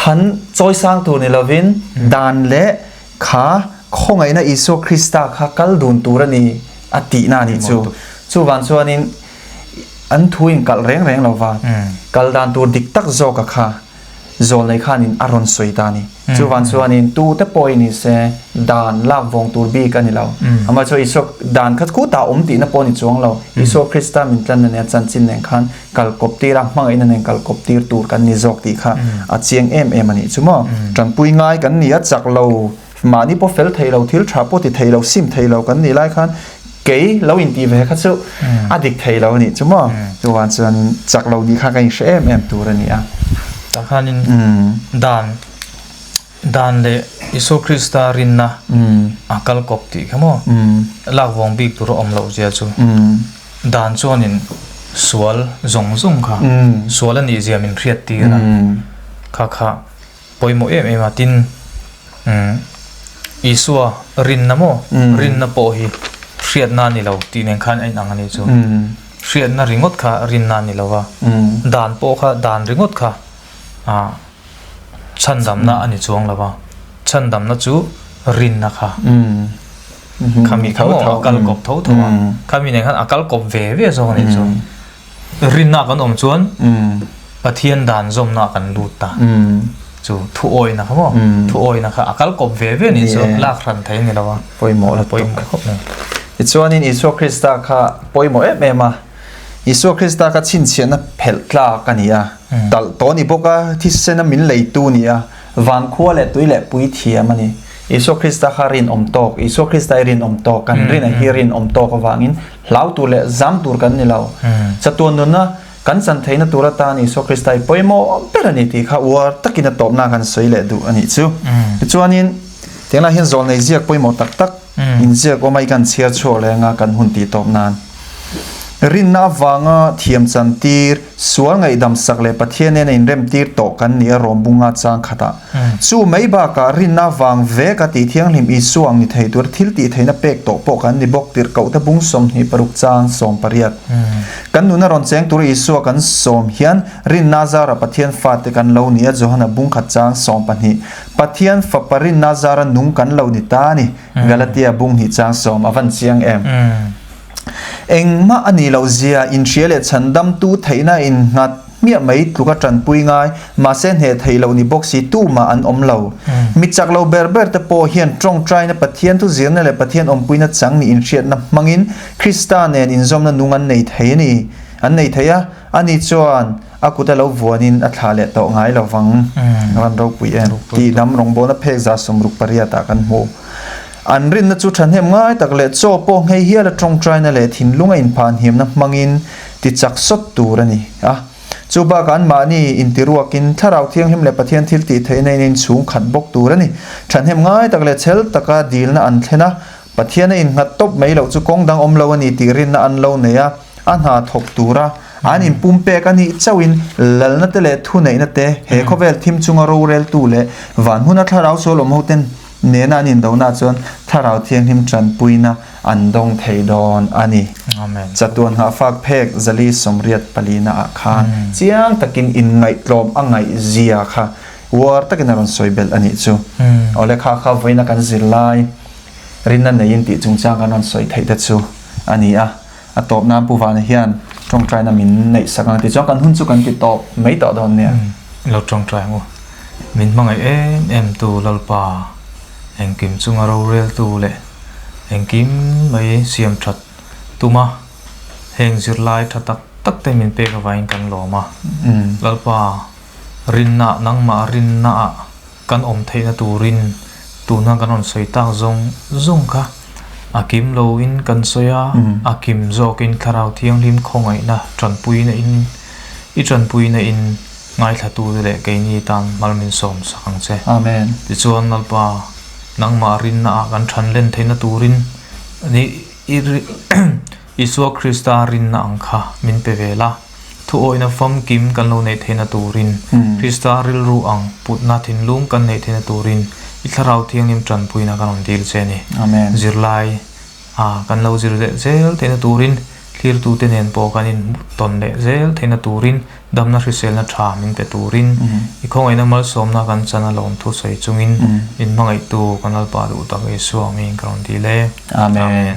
han chawisang tur ni lovin dan leh kha khawngaihna Isua Krista kha kal dun tur a ni a tihna a nih chu. Chuvang chuanin an thu in kalh reng reng lova kal dan tur dik tak zawka kha Zawlnei khanin a rawn sawi ta a ni. Chuvang chuanin tute pawhin ni se dan lak vawng tur bik a ni lo. Amah chu Isua dan kha khutah awm tihna pawh a ni chuang lo. Isua Krista min tlanna nen chanchin nen khan kal kawp tir a, hmangaihna nen kal kawp tir tur kan ni zawk tih kha a chiang em em a nih chu maw. Tanpui ngai kan ni a, chak lo, mahni pawh fel thei lo, thil tha pawh ti thei lo, sim thei lo kan nih lai khan kei lo intih ve kha chu a dik thei lo a nih chu maw. Chuvang chuanin chak lo nih kha ka inhre em em tur a ni a. Tah khanin dan dan leh Isua Krista rinna a kal kawp tih kha maw lak vawng bik tur a awm loh zia chu dan chuanin sual zawng zawng kha sual a nih zia min hriat tir a kha kha Pawimawh em em a, tin Isua rinna maw, rinna pawh hi hriatna a ni lo tih nen khan a inang a nih chu. Hriatna ringawt kha rinna a ni lo va, dan pawh kha dan ringawt kha chhandamna a ni chuang lo va, chhandamna chu rinna kha khami kha maw a kal kawp tho tho a, khami nen khan a kal kawp ve ve zawk a nih chu. Rinna kan awm chuan Pathian dan zawmna kan lut ta. Chu thu awina kha maw? Thu awina kha a kal kawp ve ve nih chu lak hran thei a ni lo a. Pawimawh la pawimawh khawp mai. Tichuanin Isua Krista kha pawimawh em em a. Isua Krista kha chhinchhiahna phelh tlak a ni a, talh tawh a ni bawk a, thisena min leitu a ni a, van khua leh tui leh puithiam a ni. Isua Krista kha rinawm tawk, Isua Krista hi rinawm tawk, kan rin a hi rinawm tawk avangin hlau tur leh zam tur kan ni lo. Chatuan nunna kan chan theihna tur atan Isua Krista hi pawimawh ber a ni tih kha uar takin a tawpna kan sawi leh duh a nih chu. Tichuanin, tianglah hian zawlnei ziak pawimawh tak tak inziak awm a i kan chhiar chhuak leh anga kan hun tih tawp nan. Rinna avanga thiam chantir, sual ngaihdam sak leh Pathian nena inremtir tawh kan ni a rawm bunga chang khatah. Chu mai bakah rinna avang vek a tih thianghlim Isua ang ni thei tur thil tih theihna pek tawh pawh kan ni bawk tirhkohte bung 26 chang 18. Kan nuna rawn cheng tur Isua kan sawm hian rinna zara Pathian fate kan lo ni a Johana bung khat chang 12. Pathian fapa rinna zara nung kan lo ni ta a ni. Galatia bung hnih chang 10 a van chiang em. Engmah a nih loh zia inhria leh chhandamtu theihna innghat hmiah mai tluka tanpui ngai, mahse hneh theih loh ni bawk si tumah an awm lo. Mi chak lo ber ber te pawh hian tawngtaina Pathian thu zirna leh Pathian awmpuina chang nih inhriatna hmangin Krista nen inzawmna nung an nei thei a ni. An nei thei a, ani chuan a kut a lo vuanin a thlah leh tawh ngai lo vang. Van ropui em! Tih dam rawngbawlna phek 68 ah kan hmu. An rinna chu thahnem ngai tak leh chaw pawh nghei hial a tawngtaina leh thinlung a inphanhiamna hmangin ti chak sawt tur a ni a. Chu bakah anmahni intiruakin Thlarau Thianghlim leh Pathian thil tih theihna in a inchhung khat bawk tur a ni. Thahnem ngai tak leh chhel taka dilna an thlen a, Pathian a innghat tawp mai loh chu kawng dang awm lo a ni tih rinna an lo nei a, a hna thawk tura an inpumpek a nih chauhin lalna te leh thuneihna te he khawvel thim chunga roreltu leh van huna thlarau sual awm hoten nena an indonaah chuan Thlarau Thianghlim tanpuina an dawng thei dawn a ni. Amen. Chatuan nghahfak phek zali 84 naah khan chiang takin inngaihtlawm a ngaihzia kha uar takin a rawn sawi belh a nih chu. Awle kha kha vawiina kan zir lai rinna neiin tih chungchang kan rawn sawi theih te chu a ni a. A tawp nan Pu Vana hian tawngtaina min neih sak ang tichuan kan hun chu kan ti tawp mai tawh dawn nia. Lo tawngtai ang u. Min hmangaih em em tu Lalpa, engkim chunga roreltu leh engkim mai siam that tuma heng zirlai tha tak tak te min pek avangin kan lawm a. Lalpa, rinna nangmah rinnaah Kan awm theihna turin tuna kan rawn sawi tak zawng zawng kha a kim loin kan sawi a, a kim zawkin Thlarau Thianghlim khawngaihna tanpuina in i tanpuina in ngaithlatute leh keini tan mal min sawm sak ang che. Amen. Tichuan Lalpa, nangmah rinna ah kan than len theihna turin ni i Isua Krista rinna ang kha min pe ve la. Thuawihna famkim kan lo neih theihna turin, Krista rilru ang putna thinlung kan neih theihna turin i Thlarau Thianghlim tanpuina kan rawn dil che a ni. Amen. Zirlai a kan lo zir leh zel theihna turin, thlirtute nen pawh kan intawn leh zel theihna turin, damna hriselna tha min pe turin, i khawngaihna malsawmna kan chan a lawmthu sawi chungin, min hmangaihtu kan Lalpa duh tak Isua angin ka rawn dil e. Amen.